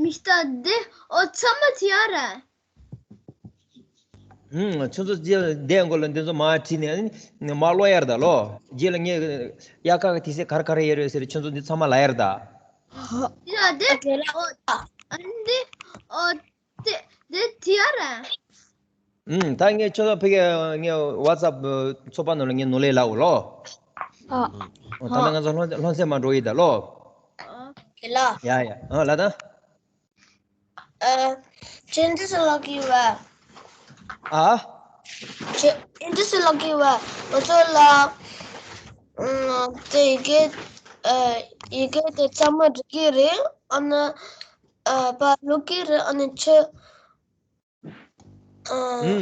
མི་སྟག་འདི། ཨོ། ཚང་མ་དེ་ཡ་རེད། ཨུམ། ཁྱོད་ཚོ་རྗེས་ལ་འདས་འགོ་ལ་འདི་ཚོ་མར་བྲིས་ནས་མར་ཀློག་ཡ་རེད་ད་ལོ། རྗེས་ལ་ངས་དབྱར་ཁ་གི་དུས་ཚོད་ག་རེ་ག་རེ་ཡོད་རེད་ཟེར། ཁྱོད་ཚོ་འདི་ཚང་མ་ལབ་ཡ་རེད་ད། ཡ་འདི། ཨོ། འདི། ཨོ། འདི་འདི་དེ་ཡ་རེད། ཨུམ། ད་ངས་ཁྱོད་ཚོ་ཕ་གིར་ངས་ཝ་ཙབ་ཚོགས་པ་ནང་ལ་ངས་ནོར་ལས་ལབ་འོ་ལོ། ཨ། ཨོ། ད་ལྟ་ང་ཚོ་སློབ་སློབ་ཚན་མར་འགྲོ་ཡི་ད་ལོ། ཨ། ཡ་ཡ། ཨ། ལབ་ད། ཨ། ཅི་འདྲ་སེ་ལབ་ཀྱི་ཡོད་པ། ཨ། ཅི་འདྲ་སེ་ལབ་ཀྱི་ཡོད་པ། ང་ཚོ་ལ། ཨ། དེ་ཡི་གེ། ཨ། ཡི་གེ་དེ་ཚང་མ་འགྲིག་གི་རེད། ཨ་ནི། ཨ། ཕར་ཀློག་གི་རེད། ཨ་ནི་ཁྱོད། ཨ།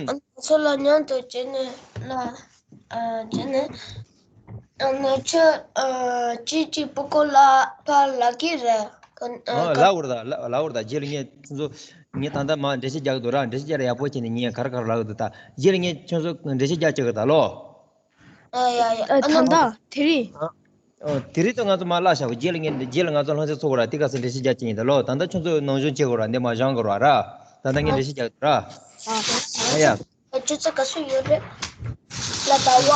ཨ་ནི་ང་ཚོ་ལ་མཉམ་དུ་བྱས་ནས་ལ། ཨ། བྱས་ནས། ཨ་ནི་ཁྱོད། ཨ། ཅི་ཅི་པོ་ཀོ་ལ་ཕར་ལབ་ཀྱི་རེད། ཨ། ཨ། ལབ་འོ་ར་ད། ལབ་འོ་ར་ད། རྗེས་ལ་ངས་ཁྱོད་ཚོ། ངས་ད་ལྟ་མར་འགྲེལ་བཤད་རྒྱག་གི་འདུག་ར། འགྲེལ་བཤད་རྒྱག་ཡག་པོ་བྱས་ནས་ངས་ག་རེ་ག་རེ་ལབ་ཀྱི་འདུག་ད་རྗེས་ལ་ངས་ཁྱོད་ཚོ་འགྲེལ་བཤད་རྒྱག་བྱེད་དགོས་ད་ལོ། ཨ། ཡ་ཡ། ཨ། ཨ་ད་ནི་ད་དེ་རིང་། ཨ། ཨ། དེ་རིང་ད་ང་ཚོ་མར་བརླག་བཞག་གོ། རྗེས་ལ་ངས། རྗེས་ལ་ང་ཚོ་སློབ་ཚན་ཚོགས་དགོས་ར། དེ་ག་ཚོད་འགྲེལ་བཤད་རྒྱག་བྱེད་ཡིན་ད་ལོ། ད་ལྟ་ཁྱོད་ཚོ་ནང་སྦྱོང་བྱེད་དགོས་ར། འདི་མར་སྦྱང་དགོས་ར། ད་ལྟ་ངས་འགྲེལ་བཤད་རྒྱག་གི་འདུག་ར། ཨ། ཨ་ཡ། ཨ། ཁྱོད་ཚོ་ག་ཚོད་ཡོད་རེད། ལ་ད་བ།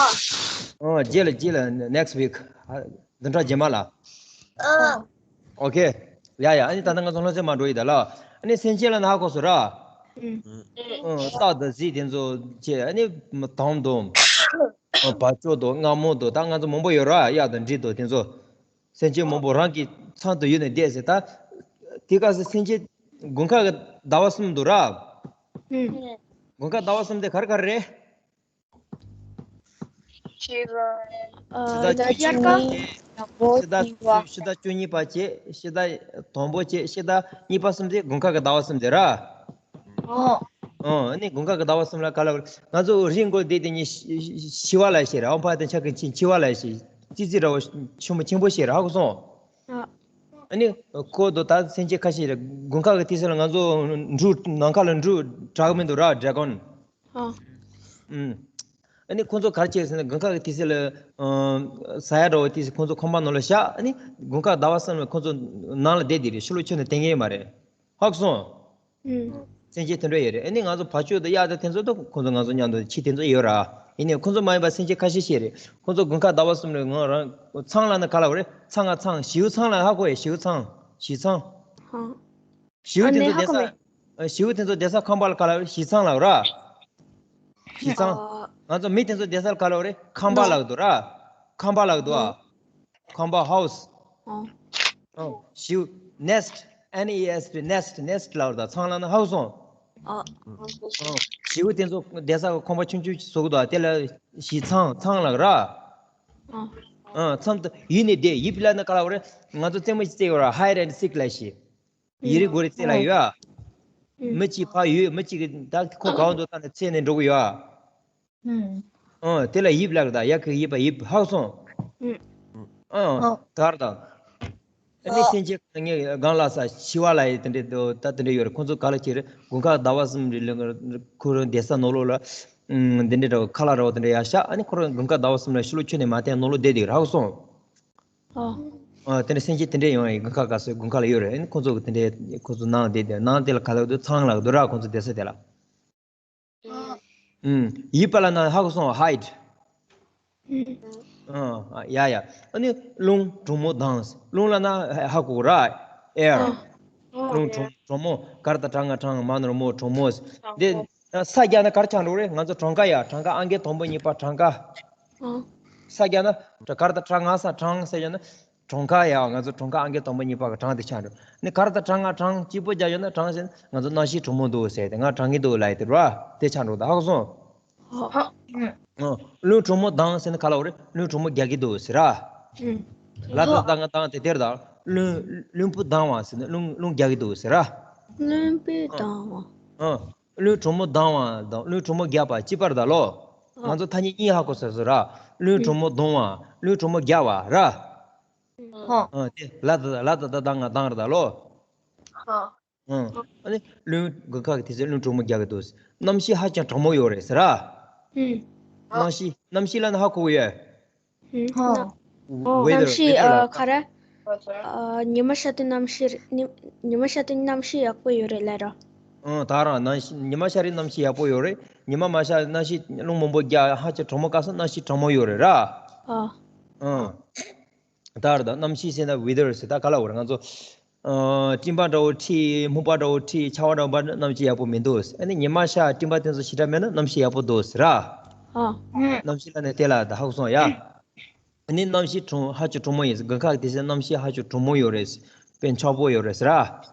ཨ། རྗེས་ལ། རྗེས་ལ་next week། ཨ། བདུན་ཕྲག་རྗེས་མ་ལ། ཨ། ཨོ་ཁེ། ཡ་ཡ། ཨ་ནི་ད་ལྟ་ང་ཚོ་སློབ་ཚན་མར་འགྲོ་ཡི་ད་ལོ། ཨ་ནི་སེམས་ཅན་ལབ་ན་ཧ་གོ་སོང་ར། ཨ། སྟག་དང་གཟིག་དེ་ཚོ་བྱས། ཨ་ནི་དོམ་དང་། ཨ། བ་ཅོ་དང་། རྔ་མོང་དང་། ད་ང་ཚོ་མང་པོ་ཡོད་ར། གཡག་དང་འབྲི་དང་དེ་ཚོ། སེམས་ཅན་མང་པོ་རང་གི་ཚང་དུ་ཡོད་ནས་བསྡད་ཟེར། ད་དེ་ག་ཚོད་སེམས་ཅན། དགུན་ཁ་གི་ཟླ་བ་གསུམ་འདུག་ར། ཨ། དགུན་ཁ་ཟླ་བ་གསུམ་དེ་ག་རེ་ག་རེ་རེད། ཕྱི་ཟླ། ཨ། ཕྱི་ཟླ་ཟླ་བཅུ་གཉིས། དང་པོ། ཕྱི་ཟླ། གཉིས་པ། ཕྱི་ཟླ་བཅུ་གཉིས་པ་བྱས། ཕྱི་ཟླ་དང་པོ་བྱས། ཕྱི་ཟླ་གཉིས་པ་གསུམ་དེ་དགུན་ཁ་གི་ཟླ་བ་གསུམ་དེ་ར། ཨོ། ཨོ། ཨ་ནི་དགུན་ཁ་གི་ཟླ་བ་གསུམ་ལ་ག་ལབ། ང་ཚོ་རི་མགོ་བསྡད་དེ་ནི་ཤི་ཤི་བ་ལབ་ཤེས་ར། ཨོ་ཕ་དེ་ཆ་གི་ཆི་ཆི་བ་ལབ་ཤེས། ཙི་ཙི་འདྲ་བོ་ཆེན་པོ་ཆེན་པོ་ཤེས་ར། ཧ་གོ་སོང་། ཨ། ཨ་ནི་ཁོ་དོ་ད་སེམས་ཅན་ཁ་ཤས་རེད། དགུན་ཁ་གི་དུས་ཚོད་ལ་ང་ཚོ་འབྲུ་ནམ་མཁའ་ལ་འབྲུ་དྲག་གི་མི་འདུག་ར། ཌེ་གོན། ཨ། ཨུམ། ཨ་ནི་ཁོ་ཚོ་ག་རེ་བྱེད་ཟེར་ན། དགུན་ཁ་གི་དུས་ཚོད་ལ་ཨ་ཟ་ཡ་འདྲ་བོ་དུས་ཚོད་ཁོ་ཚོ་ཁང་པ་ནང་ལ་བཞག་ཨ་ནི་དགུན་ཁ་ཟླ་བ་གསུམ་ལ་ཁོ་ཚོ་ནང་ལ་བསྡད་བསྡད་རེད། ཕྱི་ལོགས་ཁྱོན་ནས་བསྡད་མཁན་ཡོད་མ་རེད། ཧ་གོ་སོང་། ཨུམ། སེམས་ཅན་དེ་འདྲ་ཡོད་རེད། ཨ་ནི་ང་ཚོ་བ་ཕྱུགས་དང་གཡག་དང་དེ་ཚོ་དང་ཁོ་ཚོ་ང་ཚོ་མཉམ་དུ་ཁྱི་དེ་ཚོ་ཡོད་ར། ཡིན་ནའི་ཁོ་ཚོ་མ་ཡིན་པ་སེམས་ཅན་ཁ་ཤས་ཤིག་རེད། ཁོ་ཚོ་དགུན་ཁ་ཟླ་བ་གསུམ་ལ་ང་རང་ཚང་ལབ་ན་ག་ལབ་རེད། ཚང་ང་ཚང་། བྱིའུ་ཚང་ལབ་ཧ་གོ་ཡ། བྱིའུ་ཚང་། བྱིའུ་ཚང་། ཧ། བྱིའུ་ཨ་དེ་ནི་ཚོ་ཧ་གོ་མེད། བསྡད་ས། བྱིའུ་དེ་ཚོ་བསྡད་ས་ཁང་པ་ལ་ག་ལབ་རེད། བྱིའུ་ཚང་ལབ་ར། བྱིའུ་ཚང་། ཨ། ང་ཚོ་མི་དེ་ཚོ་བསྡད་ས་ལ་ག་ལབ་རེད། ཁང་པ་ལབ་འདུག་ར། ཁང་པ་ལབ་འདུག་ཨ། ཁང་པ། ཧའུ་སི། ཨ། ཨ། བྱིའུ། ནེ་སི་ཊི། ཨེན་ཨི་ཨེ་སི་ཊི། ནེ་སི་ཊི། ནེ་སི་ཊི་ལབ་རེད། ད་ཚང་ལབ་ན་ཧ་གོ་སོང་། ཨ། ཨ། བྱིའུ་དེ་ཚོ་བསྡད་ས་ཁང་པ་ཆུང་ཆུང་ཞིག་བཟོ་གི་འདུག་ཨ། དེ་ལ་བྱིའུ་ཚང་། ཚང་ལབ་ར། ཨ། ཨ། ཚང་དུ་ཡིབ་ནས་བསྡད། ཡིབ་ལབ་ན་ག་ལབ་རེད། ང་ཚོ་རྩེད་མོ་ཞིག་རྩེ་གི་ཡོད་ར། ཧའི་ཌི་ཨེན་ཌི་སིག་ལབ་ཤིག་ཡི་རེ་གུ་རེ་རྩེ་ལ་ཡོད་ཨ། ཨུམ། མི་གཅིག་ཕར་ཡོད། མི་གཅིག་གིས་ད་ཁོ་ག་བ་འདུག་ལྟ་ནས་འཚོལ་ནས་འགྲོ་གི་ཡོད་ཨ། ཨུམ། ཨ། དེ་ལ་ཡིབ་ལབ་རེད། ད་ཡ་གི་ཡིབ་པ། ཡིབ། ཧ་གོ་སོང་། ཨུམ། ཨ། ཨོ། དར་དང་། ཨ་ནི་ཨོ། སེམས་ཅན་ངས་གང་ལ་ས་འཆི་བ་ལ་ཡི་དེ་འདྲའི་དོ་ད་དེ་འདྲ་ཡོད་རེད། ཁོ་ཚོ་ག་ལ་ཁྱེར་རེད། དགུན་ཁ་ཟླ་བ་གསུམ་རེ་ལ་ཁོ་རང་བསྡད་ས་ནང་ལོགས་ལ། ཨུམ། འདི་འདྲའི་འདྲ་བོ་ཁ་ལག་འདྲ་བོ་དེ་འདྲ་ཡར་བཞག་ཨ་ནི་ཁོ་རང་དགུན་ཁ་ཟླ་བ་གསུམ་ལ་ཕྱི་ལོགས་ཁྱོན་ནས་མ་བསྡད། ནང་ལོགས་བསྡད་བསྡད་ཡོད་རེད། ཧ་གོ་སོང་། ཨོ། ཨ། དེ་ནས་སེམས་ཅན་དེ་འདྲས་ཡོང་ཡ་ཡིན། དགུན་ཁ་ག་ཚོད་དགུན་ཁ་ལ་ཡོད་རེད། ཨ་ནི་ཁོ་ཚོ་གི་དེ་འདྲས་ཁོ་ཚོ་ནང་བསྡད་དེ། ནང་དེ་ལ་ག་ལབ་འདུག་ཚང་ལབ་འདུག་ར། ཁོ་ཚོ་བསྡད་ས་དེ་ལ། ཨུམ། ཡིབ་པ་ལབ་ན་ཧ་གོ་སོང་། ཧའི་ཌི། ཨ། ཡ་ཡ། ཨ་ནི་རླུང་། གྲང་མོ་དྭངས། རླུང་ལབ་ན་ཧ་གོ་གི་ར། ཨེར། ཨ། རླུང་གྲང་། གྲང་མོ། གར་ད་གྲང་ང་། གྲང་མ་ན་རོ་མོ། གྲང་མོ། དེ་ས་རྒྱག་ན་ག་རེ་ཆགས་འགྲོ་རེད། ང་ཚོ་གྲངས་ཀ་ཡ། གྲངས་ཀ་ཨང་ཀི་དང་པོ་གཉིས་པ། གྲངས་ཀ། ཨ། ས་རྒྱག་ན་གར་ད་གྲངས་ང་ས། གྲངས་ས་རྒྱག་ན་གྲངས་ཀ་ཡ། ང་ཚོ་གྲངས་ཀ་ཨང་ཀི་དང་པོ་གཉིས་པ་གི་གྲངས་དེ་ཆགས་འགྲོ། ནི་གར་ད་གྲངས་ང་། གྲངས་གཅིག་པོ་རྒྱག་ཡོད་ན། གྲངས་ཟེར་ན་ང་ཚོ་གནམ་གཤིས་གྲང་མོ་འདུག་ཟེར་ཏེ། ང་གྲང་གི་འདུག་ལབ་ཡ་དེ་རེད་བ། དེ་ཆགས་འགྲོ། ད་ཧ་གོ་སོང་། ཨ། རླུང་གྲང་མོ་ལྡང་ཟེར་ན་ག་ལབ་རེད། རླུང་གྲང་མོ་རྒྱག་གི་འདུག་ཟེར་ར། ལ་ད་ད་ང་ལྡང་དེ་དེར་ད། རླུང་། རླུང་བུ་ལྡང་བ་ཟེར་ན་རླུང་། རླུང་རྒྱག་གི་འདུག་ཟེར་ར། རླུང་བུ་ལྡང་བ། ཨ། རླུང་གྲང་མོ་ལྡང་བ་དང་རླུང་གྲང་མོ་རྒྱག་པ་གཅིག་པ་རེད་ད་ལོ། ང་ཚོ་ཐ་སྙད་གཉིས་ཧ་གོ་ས་ཟེར་ར། རླུང་གྲང་མོ་ལྡང་བ། རླུང་གྲང་མོ་རྒྱག་པ་ར། ཨ། དེ་ལ་ད་ད་ལ་ད་ད་ད་ང་ལྡང་རེད་ད་ལོ། ཨ། ཨ་ནི་རླུང་། དགུན་ཁ་གི་དུས་ཚོད་རླུང་གྲང་མོ་རྒྱག་གི་འདུག་གནམ་གཤིས་ཧ་ཅང་གྲང་མོ་ཡོད་རེད་ཟེར་ར། ཨུམ། གནམ་གཤིས། གནམ་གཤིས་ལབ་ན་ཧ་གོ་གི་ཡོད། ཨུམ། ཧ། ཝེ་ད་ར། གནམ་གཤིས། ཝེ་ད་ར་ཨ། ལ་ག་རེ། ཨ། ཉི་མ་ཤར་དུས་གནམ་གཤིས། ཉི། ཉི་མ་ཤར་དུས་གནམ་གཤིས་ཡག་པོ་ཡོད་རེད་ལབ་ར། ཨ། ད་རང་གནམ་གཤིས། ཉི་མ་ཤར་རེད། གནམ་གཤིས་ཡག་པོ་ཡོད་རེད། ཉི་མ་མ་ཤར་གནམ་གཤིས། རླུང་མང་པོ་རྒྱག་ཧ་ཅང་གྲང་མོ་དཀའ་ས། གནམ་གཤིས་གྲང་མོ་ཡོད་རེད་ར། ཨ། ཨ། ད་ར་ད་གནམ་གཤིས་ཟེར་ན་ཝེ་ད་ར་ཟེར། ད་ག་ལབ་དགོས་རེད། ང་ཚོ། ཨ། སྤྲིན་པ་འདྲ་བོ་འཁྲིགས། སྨུག་པ་འདྲ་བོ་འཁྲིགས། ཆར་པ་འདྲ་བོ་འབབ་ན་གནམ་གཤིས་ཡག་པོ་མི་འདུག་ཨ་ནི་ཉི་མ་ཤར། སྤྲིན་པ་དེ་ཚོ་ཞེ་དྲག་མེད་ན་གནམ་གཤིས་ཡག་པོ་འདུག་ཟེར་ར། ཨ། གནམ་གཤིས་ལབ་ནས་དེ་ལ་ད་ཧ་གོ་སོང་ཡ། ཨ་ནི་གནམ་གཤིས་གྲང་། ཧ་ཅང་གྲང་མོ་ཡིན། དགུན་ཁ་གི་དུས་ཚོད་གནམ་གཤིས་ཧ་ཅང་གྲང་མོ་ཡོད་རེད། དཔེ་འཁྱག་པོ་ཡོད་རེད་ཟེར་ར།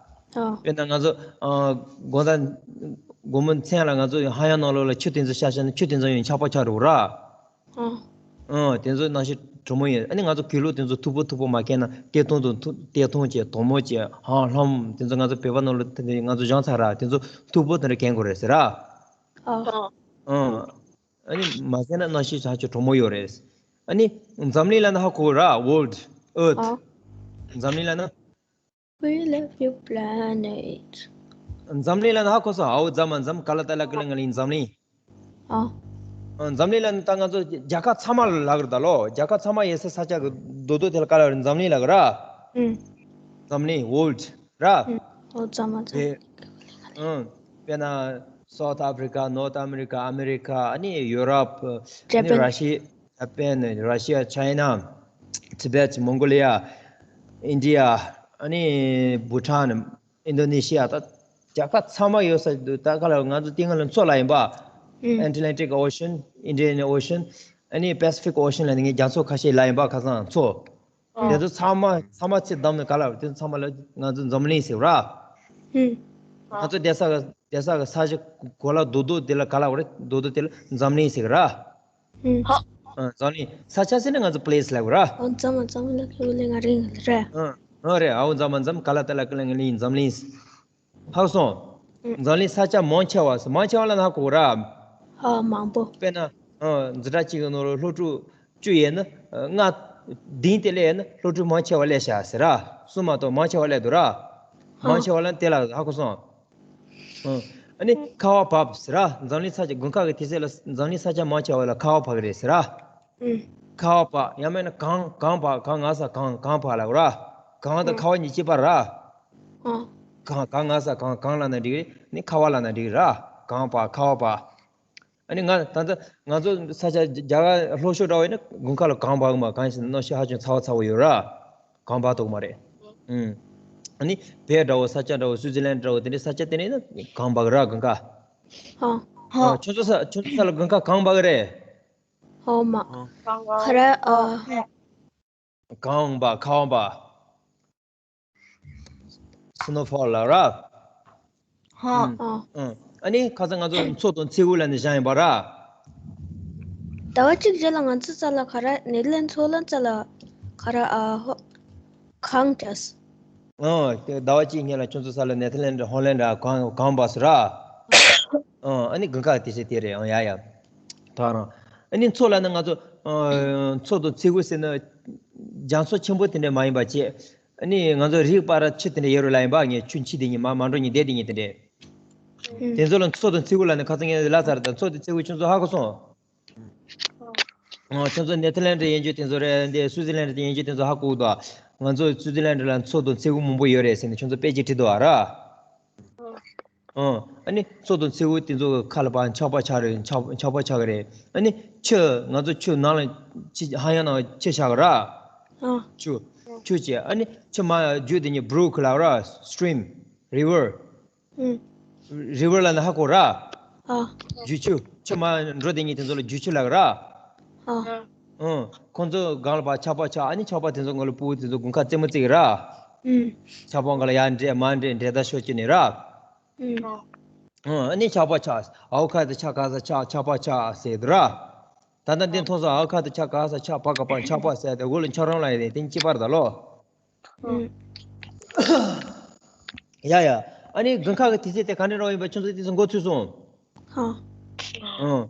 ཨ། དཔེར་ན་ང་ཚོ། ཨ། དགོང་དག་དགོང་མོ་མཚན་ལ་ང་ཚོ་ཧ། ཡང་ནང་ལོགས་ལ་ཆུ་དེ་ཚོ་བཞག་བཞག་ན་ཆུ་དེ་ཚོ་ཡང་འཁྱག་པོ་ཆགས་འགྲོ་ར། ཨ། ཨ། དེ་ཚོ་གནམ་གཤིས་གྲང་མོ་ཡིན། ཨ་ནི་ང་ཚོ་གྱོན་ལུགས་དེ་ཚོ་མཐུག་པོ་མཐུག་པོ་མ་གྱོན་ན། སྐེ་ཐང་དང་མཐུག། སྐེ་ཐང་བྱས། དོག་མོ་བྱས། ཧ་ལྷམ་དེ་ཚོ་ང་ཚོ་བོད་པ་ནང་ལ་དེ་ང་ཚོ་བཞེངས་ཚར་ར། དེ་ཚོ་མཐུག་པོ་དེ་འདྲ་གྱོན་དགོས་རེད་ཟེར་ར། ཨ། ཨ། ཨ་ནི་མ་གྱོན་ན་གནམ་གཤིས་ཧ་ཅང་གྲང་མོ་ཡོད་རེད། ཨ་ནི་འཛམ་གླིང་ལབ་ན་ཧ་གོ་ར། ཝོལ་ཌི། ཨར་ཐི། ཨ། འཛམ་གླིང་ལབ་ན། We love you, planet. འཛམ་གླིང་ལབ་ན་ཧ་གོ་སོང་། ཨའོ་ཛ་མ་འཛམ། ཀ་ལ་ཏ་ལ་ཀི་ལ་ང་ལི་འཛམ་གླིང་། ཨ། ཨ། འཛམ་གླིང་ལབ་ན་ད་ང་ཚོ་རྒྱལ་ཁབ་ཚང་མ་ལ་ལབ་གི་རེད་ད་ལོ། རྒྱལ་ཁབ་ཚང་མ་ཡོད་སའི་ས་ཆ་གི་རྡོག་རྡོག་དེ་ལ་ག་ལབ་རེད། འཛམ་གླིང་ལབ་གི་ར། ཨུམ། འཛམ་གླིང་། ཝོལ་ཌི་ར། ཨུམ། ཨའོ་ཛ་མ་འཛམ། དེ། ཨ། དཔེར་ན་South Africa, North America, America, ཨ་ནི་ཡུ་རོབ། ཨ་ནི་ཇ་པན། ར་ཤི། ཇ་པན། ར་ཤི་ཡ། ཆའི་ན། ཐི་བེད། མོང་གོ་ལི་ཡ། ཨིན་ཌི་ཡ། ཨ་ནི་བྷུ་ཊན། ཨིན་ཌོ་ནེ་ཤི་ཡ། ད་རྒྱལ་ཁབ་ཚང་མ་ཡོད་ས་འདུག་ད་ག་ལ་ང་ཚོ་དེ་སྔ་ལ་མཚོ་ལབ་ཡིན་པ། ཨུམ། Atlantic Ocean, Indian Ocean, ཨ་ནི་Pacific Ocean ལབ་ནས་ངས་རྒྱ་མཚོ་ཁ་ཤས་ལབ་ཡིན་པ། ཁ་སང་མཚོ། ཨ། དེ་ཚོ་ཚང་མ་ཚང་མ་ཚིག་བསྡོམས་ནས་ག་ལབ་རེད། དེ་ཚོ་ཚང་མ་ལ་ང་ཚོ་འཛམ་གླིང་ཟེར་ར། ཨུམ། ང་ཚོ་བསྡད་ས་གི་བསྡད་ས་གི་ས་ཆ་གོ་ལ་རྡོག་རྡོག་དེ་ལ་ག་ལབ་རེད། རྡོག་རྡོག་དེ་ལ་འཛམ་གླིང་ཟེར་གི་ར། ཨུམ། ཨ། འཛམ་གླིང་ས་ཆ་ཟེར་ན་ང་ཚོ་པི་ལེ་སི་ལབ་གི་ར། ཨའོ་ཛ་མ་འཛམ་ལ་ཁེ་ལེ་ང་རིང་ར། ཨ། ཨ་རེད། ཨའོ་ཛ་མ་འཛམ། ཀ་ལ་ཏ་ལ་ཀི་ལ་ང་ལི་འཛམ་གླིང་། ཧ་གོ་སོང་། ཨུམ། འཛམ་གླིང་ས་ཆ་མང་ཆེ་བ་ཟེར། མང་ཆེ་བ་ལབ་ན་ཧ་གོ་གི་ར། ཨ། མང་པོ། དཔེར་ན། ཨ། འཛིན་གྲྭ་གཅིག་གི་ནང་ལ་སློབ་ཕྲུག་བཅུ་ཡོད་ན། ཨ། ལྔ། ལྡིང་སྟེ་སླེབས་ཡོད་ན་སློབ་ཕྲུག་མང་ཆེ་བ་སླེབས་ཤག་ཟེར་ར། གསུམ་མ་གཏོགས་མང་ཆེ་བ་སླེབས་འདུག་ར། མང་ཆེ་བ་ལ་དེ་ལ་ཧ་གོ་སོང་། ཨ་ནི་ཁ་བ་བབས་ཟེར་ར། འཛམ་གླིང་ས་ཆ་དགུན་ཁ་གི་དུས་ཚོད་ལ་འཛམ་གླིང་ས་ཆ་མང་ཆེ་བ་ལ་ཁ་བ་བབས་ཀྱི་རེད་ཟེར་ར། ཁ་བ་བབས། ཡང་མིན་ན་གངས་གངས་བབས། གངས་ང་ས་གངས་གངས་བབས་ལབ་ར། གངས་དང་ཁ་བ་གཉིས་གཅིག་པ་ར། གངས་གངས་ང་ས་གངས་གངས་ལབ་ན་འགྲིག་རེད། ནི་ཁ་བ་ལབ་ན་འགྲིག་ར། གངས་བབས། ཁ་བ་བབས། ཨ་ནི་ང་ད་ལྟ་ང་ཚོ་ས་ཆ་རྒྱ་གར་ལྷོ་ཕྱོགས་འདྲ་བོ་ཡིན་ན་དགུན་ཁ་ལ་གངས་བབས་གི་མ། གང་ཡིན་ཟེར་ན་གནམ་གཤིས་ཧ་ཅང་ཚ་བ་ཚ་བོ་ཡོད་ར། གངས་བབས་ཐུབ་མ་རེད། ཨུམ། ཨ་ནི་བལ་འདྲ་བོ་ས་ཆ་འདྲ་བོ་སུའུ་ཙི་ལན་འདྲ་བོ་དེ་འདྲའི་ས་ཆ་དེ་ནས་ན་གངས་བབས་གི་ར་དགུན་ཁ། ཧ། ཨ། ཁྱོད་ཚོ་ས་ཁྱོད་ཚོ་ས་ལ་དགུན་ཁ་གངས་བབས་གི་རེད། ཧོ་མ། ཨ། ཁ་ར་ཨ། གངས་བབས། ཁ་བ་བབས། སི་ནོ་ཕོལ་ལབ་ར། ཧ། ཨུམ། ཨ། ཨུམ། ཨ་ནི་ཁ་སང་ང་ཚོ་མཚོ་དང་མཚེའུ་ལབ་ནས་བཞག་ཡིན་པ་ར། ཟླ་བ་གཅིག་རྗེས་ལ་ང་ཚོ་རྩ་ལ་ག་ར་ནེ་དར་ལན་མཚོ་ལ་རྩ་ལ་ག་ར་ཨ་ཧོ་གངས་བབས། ཨ། ཟླ་བ་གཅིག་སྔོན་ལ་ཁྱོད་ཚོ་ས་ལ་ནེ་དར་ལན་ཧོ་ལན་ར་གངས་གངས་བབས་སོང་ར། ཨ། ཨ་ནི་དགུན་ཁ་དུས་ཚོད་དེ་རེད། ཨང་། ཡ་ཡ། ད་རང་། ཨ་ནི་མཚོ་ལབ་ན་ང་ཚོ་ཨ་མཚོ་དང་མཚེའུ་ཟེར་ན་རྒྱ་མཚོ་ཆེན་པོ་དེ་འདྲ་མ་ཡིན་པ་བྱས། ཨ་ནི་ང་ཚོ་རིའི་བར་ཆུ་དེ་འདྲ་ཡོད་རེད་ལབ་ཡིན་པ། ངས་ཆུ་འཁྱིལ་དེ་གཉིས་མ་མ་འགྲོ་གཉིས་བསྡད་དེ་གཉིས་དེ་འདྲ། ཨུམ། དེ་ཚོ་ལ་མཚོ་དང་མཚེའུ་ལབ་ནས་ཁ་སང་ངས་ལབ་ཚར། ད་མཚོ་དང་མཚེའུ་ཁྱོད་ཚོ་ཧ་གོ་སོང་། ཨ། ཁྱོད་ཚོ་ནེ་དར་ལན་ཡན་ཆོད་དེ་ཚོ་རེད། འདི་སུའུ་ཙི་ལན་ཡན་ཆོད་དེ་ཚོ་ཧ་གོ་འདུག་ང་ཚོ་སུའུ་ཙི་ལན་ལ་མཚོ་དང་མཚེའུ་མང་པོ་ཡོད་རེད་ཟེར་ནས་ཁྱོད་ཚོ་དཔེ་ཅིག་བྲིས་འདུག་ཨ་ར། ཨ། ཨ་ནི་མཚོ་དང་མཚེའུ་དེ་ཚོ་གི་ཁ་ལ་ཕར་འཁྱག་པ་ཆགས་རེད། འཁྱག་འཁྱག་པ་ཆགས་ཀྱི་རེད། ཨ་ནི་ཆུ། ང་ཚོ་ཆུ་ནང་ལ་ཆུ་ཧ་ཡང་ནང་ཆུ་ཆགས་ཀྱི་ར། ཨ། ཆུ། ཆུ་བྱས། ཨ་ནི་ཆུ་མར་རྒྱུག་དེ་གཉིས་བྷ་རུག་ལབ་ར། སི་ཊི་རིམ། རི་ཝར། ཨུམ། རི་ཝར་ལབ་ན་ཧ་གོ་ར། ཨ། རྒྱུག་ཆུ། ཆུ་མར་འགྲོ་དེ་གཉིས་དེ་ཚོ་ལ་རྒྱུག་ཆུ་ལབ་ཀྱི་ར། ཨ། ཨ། ཁོང་ཚོ་སྒང་ལ་ཕར་འཁྱག་པ་ཆགས། ཨ་ནི་འཁྱག་པ་དེ་ཚོ་སྒང་ལ་སྤུ་གུ་དེ་ཚོ་དགུན་ཁ་རྩེད་མོ་རྩེ་གི་ར། ཨུམ། འཁྱག་པ་སྒང་ལ་ཡར་འདྲེད་མར་འདྲེད་འདྲེད་ད་ཤོར་གྱི་ནི་ར། ཨུམ། ཨ། ཨ་ནི་འཁྱག་པ་ཆགས། ཨ་བོ་ཁ་ཏོ་ཆགས། ག་ས་ཆགས། འཁྱག་པ་ཆགས་ཟེར་འདུག་ར། ད་ལྟ་འདི་མཐོང་སོང་། ཨ་བོ་ཁ་ཏོ་ཆགས། ག་ས་ཆགས། བ་ག་བ་འཁྱག་པ་ཟེར་ཏེ་འོག་ལ་འཁྱག་རོམ་ལབ་ཡོད་དེ། དེ་གཅིག་པ་རེད་ད་ལོ། ཨུམ། ཡ་ཡ། ཨ་ནི་དགུན་ཁ་གི་དུས་ཚོད་དེ་ག་འདྲ་རང་ཡིན་པ་ཁྱོད་ཚོ་དེ་ཚོ་མགོ་ཚོས་སོང་། ཧ། ཨ།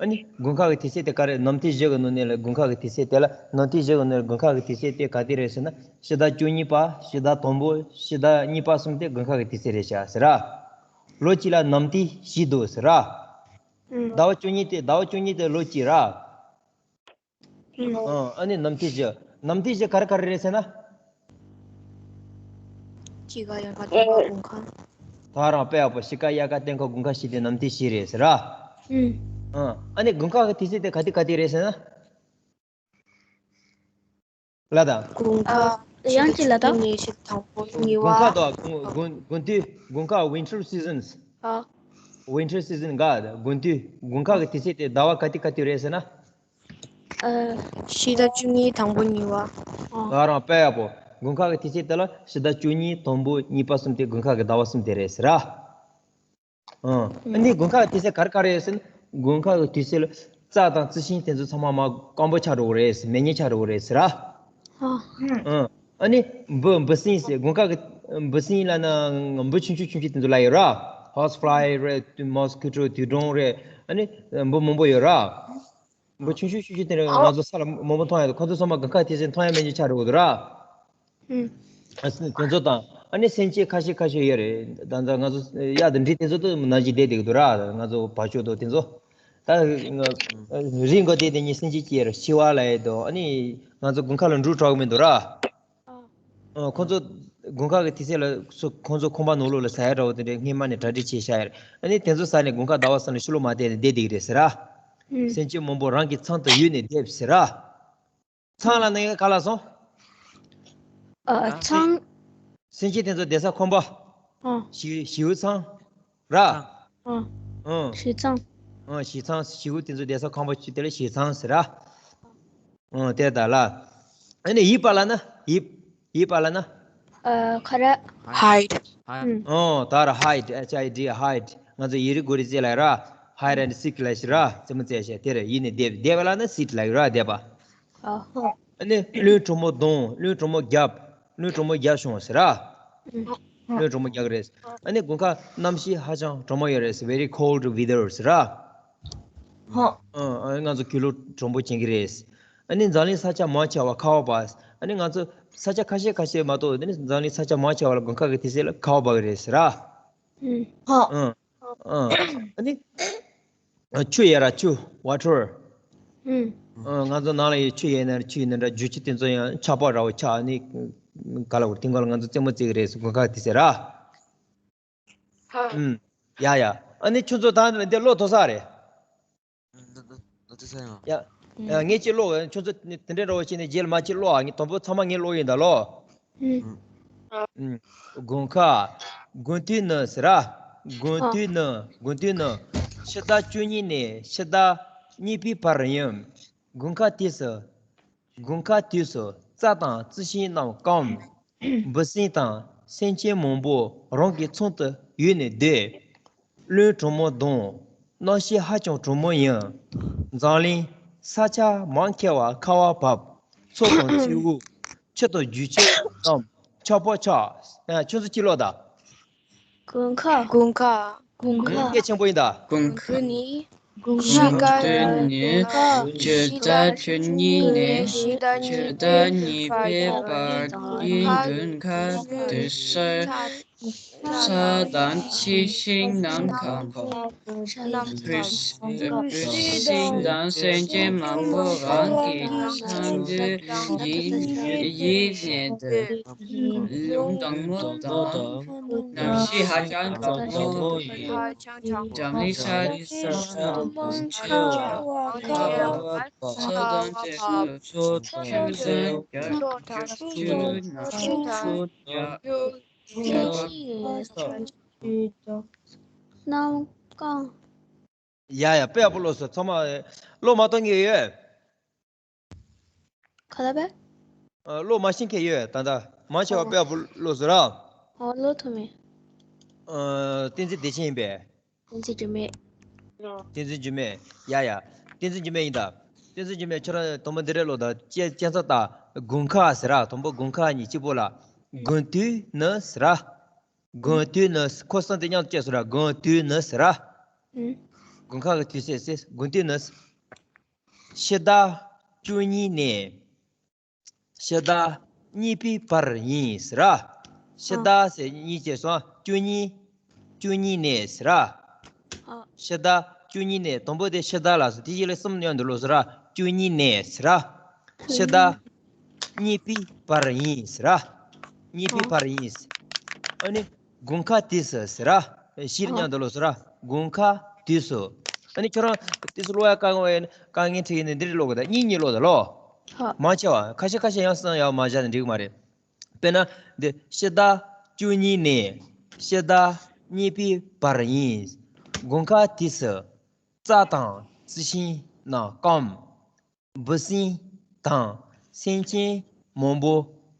ཨ་ནི་དགུན་ཁ་གི་དུས་ཚོད་དེ་ག་རེ། ནམ་དུས་བཞི་གི་ནང་ནས་ལ་དགུན་ཁ་གི་དུས་ཚོད་དེ་ལ། ནམ་དུས་བཞི་གི་ནང་ནས་དགུན་ཁ་གི་དུས་ཚོད་དེ་ག་དུས་རེད་ཟེར་ན། ཕྱི་ཟླ་བཅུ་གཉིས་པ། ཕྱི་ཟླ་དང་པོ། ཕྱི་ཟླ་གཉིས་པ་གསུམ་དེ་དགུན་ཁ་གི་དུས་ཚོད་རེད་ཤག་ཟེར་ར། ལོ་གཅིག་ལ་ནམ་དུས་བཞི་འདུག་ཟེར་ར། ཨུམ། ཟླ་བ་བཅུ་གཉིས་དེ། ཟླ་བ་བཅུ་གཉིས་དེ་ལོ་གཅིག་ར། ཨ། ཨ་ནི་ནམ་དུས་བཞི། ནམ་དུས་བཞི་ག་རེ་ག་རེ་རེད་ཟེར་ན། དཔྱིད་ཀ། དབྱར་ཁ། སྟོན་ཁ། དགུན་ཁ། ད་རང་དཔེ་ཡག་པོ། དཔྱིད་ཀ། དབྱར་ཁ། སྟོན་ཁ། དགུན་ཁ་བཞི་དེ་ནམ་དུས་བཞི་རེད་ཟེར་ར། ཨ། ཨ་ནི་དགུན་ཁ་གི་དུས་ཚོད་དེ་ག་དུས་ག་དུས་རེད་ཟེར་ན། ལ་དང་། དགུན་ཁ། ཡང་གཅིག་ལ་དང་། ནས་ཕྱི་དང་པོ་གཉིས་པ། དགུན་ཁ་དང་དགུན་དགུན་དུས། དགུན་ཁ། winter seasons། ཨ། winter season ག་དགུན་དུས། དགུན་ཁ་གི་དུས་ཚོད་དེ་ཟླ་བ་ག་དུས་ག་དུས་རེད་ཟེར་ན། ཕྱི་ཟླ་བཅུ་གཉིས་དང་པོ་གཉིས་པ། ཨ། ད་རང་དཔེ་ཡག་པོ། དགུན་ཁ་གི་དུས་ཚོད་དེ་ལ་ཕྱི་ཟླ་བཅུ་གཉིས་དང་པོ་གཉིས་པ་གསུམ་དེ་དགུན་ཁ་གི་ཟླ་བ་གསུམ་དེ་རེད་ཟེར་ར། ཨ། ཨ་ནི་དགུན་ཁ་གི་དུས་ཚོད་ག་རེ་ག་རེ་རེད་ཟེར་ན། དགུན་ཁ་གི་དུས་ཚོད་ལ་རྩྭ་དང་རྩི་ཤིང་དེ་ཚོ་ཚང་མ་མར་སྐམ་པོ་ཆགས་འགྲོ་གི་རེད། མེ་མཉེན་ཆགས་འགྲོ་གི་རེད་ཟེར་ར། ཨ། ཨ། ཨ་ནི་འབུ། འབུ་སྲིན་ཟེར། དགུན་ཁ་གི་འབུ་སྲིན་ལབ་ན་འབུ་ཆུང་ཆུང་ཆུང་ཆུང་དེ་ཚོ་ལབ་ཡོད་ར། ཧོ་སི་ཕ་ལའི་རེད། མོ་སི་ཀི་ཊོ། དུད་འགྲོ་རེད། ཨ་ནི་འབུ་མང་པོ་ཡོད་ར། འབུ་ཆུང་ཆུང་ཆུང་ཆུང་དེ་འདྲ་ང་ཚོ་ས་ལ་མང་པོ་མཐོང་ཡ་དེ། ཁོ་ཚོ་ཚང་མ་དགུན་ཁ་དུས་ཚོད་མཐོང་ཡ་མེད་ཅིག་ཆགས་འགྲོ་གི་འདུག་ར། ཨ། དེ་ཚོ་དང་། ཨ་ནི་སེམས་ཅན་ཁ་ཤས་ཁ་ཤས་ཡོད་རེད། ད་ལྟ་ང་ཚོ་གཡག་དང་འབྲི་དེ་ཚོ་ད་ནང་བཞིན་བསྡད་བསྡད་ཀྱི་འདུག་ར། ང་ཚོ་བ་ཕྱུགས་དང་དེ་ཚོ། ད་རི་མགོ་དེ་དེ་ཉིད་སེམས་ཅན་སྐྱེས་རེད། ཤི་བ་ལབ་ཡས་དང་། ཨ་ནི་ང་ཚོ་དགུན་ཁ་ལ་འབྲུ་འགྲོ་གི་མི་འདུག་ར། ཨ། ཁོ་ཚོ་དགུན་ཁ་གི་དུས་ཚོད་ལ་སོ་ཁོ་ཚོ་ཁང་པ་ནང་ལོགས་ལ་ཟ་ཡ་འདྲ་བོ་དེ་འདྲ་སྔས་མ་ནས་གྲ་སྒྲིག་བྱས་བཞག་ཡ་རེད། ཨ་ནི་དེ་ཚོ་ཟ་ནས་དགུན་ཁ་ཟླ་བ་གསུམ་ལ་ཕྱི་ལོགས་མ་བསྡད་ནས་བསྡད་བསྡད་ཀྱི་རེད་ཟེར་ར། ཨུམ། སེམས་ཅན་མང་པོ་རང་གི་ཚང་དུ་ཡུལ་ནས་འདེབས་ཟེར་ར། ཚང་ལབ་ན་ག་ལ་སོང་། ཨ། ཚང་། སེམས་ཅན་དེ་ཚོ་བསྡད་ས་ཁང་པ། ཨ། བྱིའུ་བྱིའུ་ཚང་། ར། ཨ། ཨ། བྱིའུ་ཚང་། ཨ། བྱིའུ་ཚང་། བྱིའུ་དེ་ཚོ་བསྡད་ས་ཁང་པ་ཅིག་དེ་ལ་བྱིའུ་ཚང་ཟེར་ར། ཨ། དེ་ད་ལ། ཨ་ནི་ཡིབ་པ་ལབ་ན། ཡིབ། ཡིབ་པ་ལབ་ན། ཨ། ག་རེ། hide། ཨུམ། ཨོ། ད་ར་hide། H I D hide། ང་ཚོ་ཡིག་རིགས་གོ་རིགས་ཟེར་ལ་ར། hide and seek ལབ་ཤི་ར། རྩེད་མོ་རྩེ་ཤི་དེ་རེད། ཡིབ་ནས་བསྡད། བསྡད་པ་ལབ་ན་sit ལབ་ཡོད་ར། བསྡད་པ། ཨ་ཧོ། ཨ་ནི་བློན་གྲོགས་མོ་གདོང་། བློན་གྲོགས་མོ་རྒྱབ། བློན་གྲོགས་མོ་རྒྱབ་བྱུང་ཟེར་ར། ཨུམ། བློན་གྲོགས་མོ་རྒྱག་གི་རེད། ཨ་ནི་དགུན་ཁ་གནམ་གཤིས་ཧ་ཅང་གྲང་མོ་ཡོད་རེད། Very cold weather ཟེར་ར། ཧོ། ཨ། ཨ། ང་ཚོ་གུས་ལུགས་གྲོང་པོ་བྱེད་ཀྱི་རེད། ཨ་ནི་འཛམ་གླིང་ས་ཆ་མང་ཆེ་བ་ཁ་བ་བབས། ཨ་ནི་ང་ཚོ་ས་ཆ་ཁ་ཤས་ཁ་ཤས་མ་གཏོགས་དེ་ནི་འཛམ་གླིང་ས་ཆ་མང་ཆེ་བ་ལ་དགུན་ཁ་གི་དུས་ཚོད་ལ་ཁ་བ་བབས་ཀྱི་རེད་ཟེར་ར། ཧ། ཨང་ཨང་། ཨ་ནི་ཆུ་ཡོད་ར། ཆུ། ཝ་ཊར། ཨང་། ང་ཚོ་ནང་ལ་ཡོད། ཆུ་ཡོད་ན་ཆུ་ཡིན་ན་འདྲ། རྒྱུ་ཆ་དེ་ཚོ་ཡང་ཆར་པ་འདྲ་བོ་ཆགས། ཨ་ནི་ག་ལ་བར་དེ་འགོ་ལ་ང་ཚོ་རྩེད་མོ་རྩེ་གི་རེད་ཟེར། དགུན་ཁ་དུས་ཚོད་ར། ཧ། ཨང་། ཡ་ཡ། ཨ་ནི་ཁྱོད་ཚོ་ད་འདི་ཀློག་ཐུབ་ས་རེད། ད་ད་ད་ད་ས་ཡང་། ཡ། ཡ། ངས་ཅིག་ཀློག་ཁྱོད་ཚོ་དེ་འདྲའི་འདྲ་བོ་བྱས་ནས་རྗེས་ལ་མ་ཅིག་ཀློག་ཨ། ངས་དང་པོ་ཚང་མ་ངས་ཀློག་ཡིན་ད་ལོ། ཨང་། དགུན་ཁ། དགུན་དུས་ནི་ཟེར་ར། དགུན་དུས་ནི། དགུན་དུས་ནི་ཕྱི་ཟླ་བཅུ་གཉིས་ནས་ཕྱི་ཟླ་གཉིས་པའི་བར་ཡིན། དགུན་ཁ་དུས་སུ། དགུན་ཁ་དུས་སུ་རྩྭ་དང་རྩི་ཤིང་རྣམས་སྐམ། འབུ་སྲིན་དང་སེམས་ཅན་མང་པོ་རང་གི་ཚང་དུ་ཡུལ་ནས་བསྡད། རླུང་གྲང་མོ་ལྡང་། གནམ་གཤིས་ཧ་ཅང་གྲང་མོ་ཡིན། འཛམ་གླིང་ས་ཆ་མང་ཆེ་བ་ཁ་བ་བབས། མཚོ་དང་མཚེའུ། ཆུ་དང་རྒྱུག་ཆུ་རྣམས་ཆར་པ་ཆགས། ཨ། ཁྱོད་ཚོ་ཅི་ཀློག་ད། དགུན་ཁ། དགུན་ཁ། དགུན་ཁ། སྐད་ཆེན་པོ་ཡིན་ད། དགུན་ཁ། དགུན་ཁ་ནི། དགུན་ཁ་ནི་ཕྱི་ཟླ་བཅུ་གཉིས་ནས་ཕྱི་ཟླ་གཉིས་པའི་བར་གྱི་དགུན་ཁ་དུས་སུ། རྩྭ་དང་རྩི་ཤིང་རྣམས་སྐམ། འབུ་སྲིན་དང་སེམས་ཅན་མང་པོ་རང་གི་ཚང་དུ་ཡུལ་ཡུལ་ནས་བསྡད། རླུང་གྲང་མོ་དང་། གནམ་གཤིས་ཧ་ཅང་གྲང་མོ་ཡིན། འཛམ་གླིང་ས་ཆ་མང་ཆེ་བ་ཁ་བ་བབས། མཚོ་དང་མཚེའུ། ཆུ་དང་རྒྱུག་ཆུ་རྣམས་ཆུ་ཡ། གནམ་སྐམ། ཡ་ཡ། དཔེ་ཡག་པོ་ཀློག་སོང་། ཚང་མ་ཀློག་མ་ཐུབ་མཁན་ཡོད། ག་ལ་བས། ཨ། ཀློག་མ་ཤེས་མཁན་ཡོད། ད་ལྟ་མང་ཆེ་བ་ཨོ། དཔེ་ཡག་པོ་ཀློག་སོང་ར། ཨོ། ཀློག་ཐུབ་མེད། ཨ། བསྟན་འཛིན་བདེ་ཆེན་ཡིན་པས། བསྟན་འཛིན་འགྱུར་མེད། བསྟན་འཛིན་འགྱུར་མེད། ཡ་ཡ། བསྟན་འཛིན་འགྱུར་མེད་ཡིན་ད། བསྟན་འཛིན་འགྱུར་མེད། ཁྱོད་རང་དང་པོ་འདི་འདྲ་ཀློག་ད། ཅེ་ཅན་ཚ་ད། དགུན་ཁ་ཟེར་ར། དང་པོ་དགུན་ཁ་གཉིས་གཅིག་པོ་ལ། དགུན་དུས་ནི་ཟེར་ར། དགུན་དུས་ནི། ཁོ་གསུམ་དེ་མཉམ་དུ་བཅས་སོང་ར། དགུན་དུས་ནི་ཟེར་ར། ཨུ། དགུན་ཁ་གི་དུས་ཚོད་ཟེར། དགུན་དུས་ནི། ཕྱི་ཟླ་བཅུ་གཉིས་ནས་ཕྱི་ཟླ་གཉིས་པའི་བར་ཡིན་ཟེར་ར། ཕྱི་ཟླ་ཟེར་གཉིས་བཅས་སོང་། བཅུ་གཉིས། བཅུ་གཉིས་ནས་ཟེར་ར། ཨ། ཕྱི་ཟླ་བཅུ་གཉིས་ནས། དང་པོ་དེ་ཕྱི་ཟླ་ལ་སོང་། དེ་རྗེས་ལ་གསུམ་མཉམ་དུ་ཀློག་ཟེར་ར། བཅུ་གཉིས་ནས་ཟེར་ར། ཕྱི་ཟླ་གཉིས་པའི་བར་ཡིན་ཟེར་ར། གཉིས་པའི་བར་ཡིན། ཨ་ནི་དགུན་ཁ་དུས་སུ་ཟེར་ར། བཞི་མཉམ་དུ་ཀློག་ཟེར་ར། དགུན་ཁ་དུས་སུ། ཨ་ནི་ཁྱོད་རང་དུས་སུ་ཀློག་ཡ་དཀའ་ངལ་དཀའ་ངལ་འཕྲད་ཡིན་ན་འདིར་ཀློག་གི་ད། གཉིས་གཉིས་ཀློག་ད་ལོ། ཧ། མང་ཆེ་བ། ཁ་ཤས་ཁ་ཤས་ཡང་གསང་ཡང་མ་བཞག་ན་འགྲིག་གི་མ་རེད། དཔེར་ན་འདི་ཕྱི་ཟླ་བཅུ་གཉིས་ནས་ཕྱི་ཟླ་གཉིས་པའི་བར་ཡིན། དགུན་ཁ་དུས་སུ་རྩྭ་དང་རྩི་ཤིང་རྣམས་སྐམ། འབུ་སྲིན་དང་སེམས་ཅན་མང་པོ་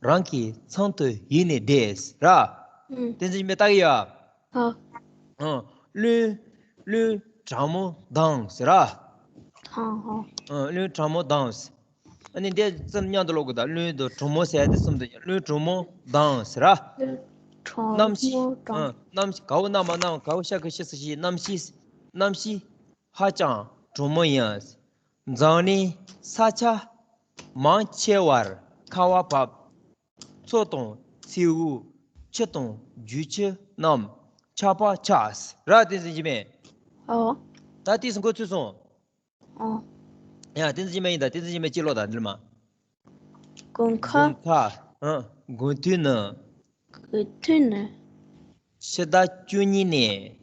རང་གི་ཚང་དུ་ཡུལ་ནས་བསྡད་ཟེར་ར། ཨུ། བསྟན་འཛིན་འགྱུར་མེད་ལྟ་གི་ཡོད། ཧ། ཨ། རླུང་རླུང་གྲང་མོ་ལྡང་ཟེར་ར། ཧ་ཧ། ཨ། རླུང་གྲང་མོ་ལྡང་ཟེར། ཨ་ནི་འདི་གསུམ་མཉམ་དུ་ཀློག་དགོས་ད། རླུང་དང་གྲང་མོ་ཟེར་ཡ་དེ་གསུམ་དུ། རླུང་གྲང་མོ་ལྡང་ཟེར་ར། གྲང་མོ་ལྡང་། གནམ་གཤིས། ཨ། གནམ་གཤིས། ག་འོག་གནམ་མ་གནམ། ག་འོག་ཤ་གི་ཤི་ས་ཤི། གནམ་གཤིས། གནམ་གཤིས་ཧ་ཅང་གྲང་མོ་ཡིན། འཛམ་གླིང་ས་ཆ་མང་ཆེ་བར་ཁ་བ་བབས། མཚོ་དང་མཚེའུ། ཆུ་དང་རྒྱུག་ཆུ་རྣམས་ཆར་པ་ཆགས་ཟེར་ར། བསྟན་འཛིན་འགྱུར་མེད། ཨོ། ད་དུས་སུ་འགོ་ཚུགས་སོང་། ཨོ། ཡ། བསྟན་འཛིན་འགྱུར་མེད་ཡིན་ད། བསྟན་འཛིན་འགྱུར་མེད་ཅིག་ཀློག་ད་འདིར་མ། དགུན་ཁ། དགུན་ཁ། ཨ། དགུན་དུས་ནི། དགུན་དུས་ནི། ཕྱི་ཟླ་བཅུ་གཉིས་ནས།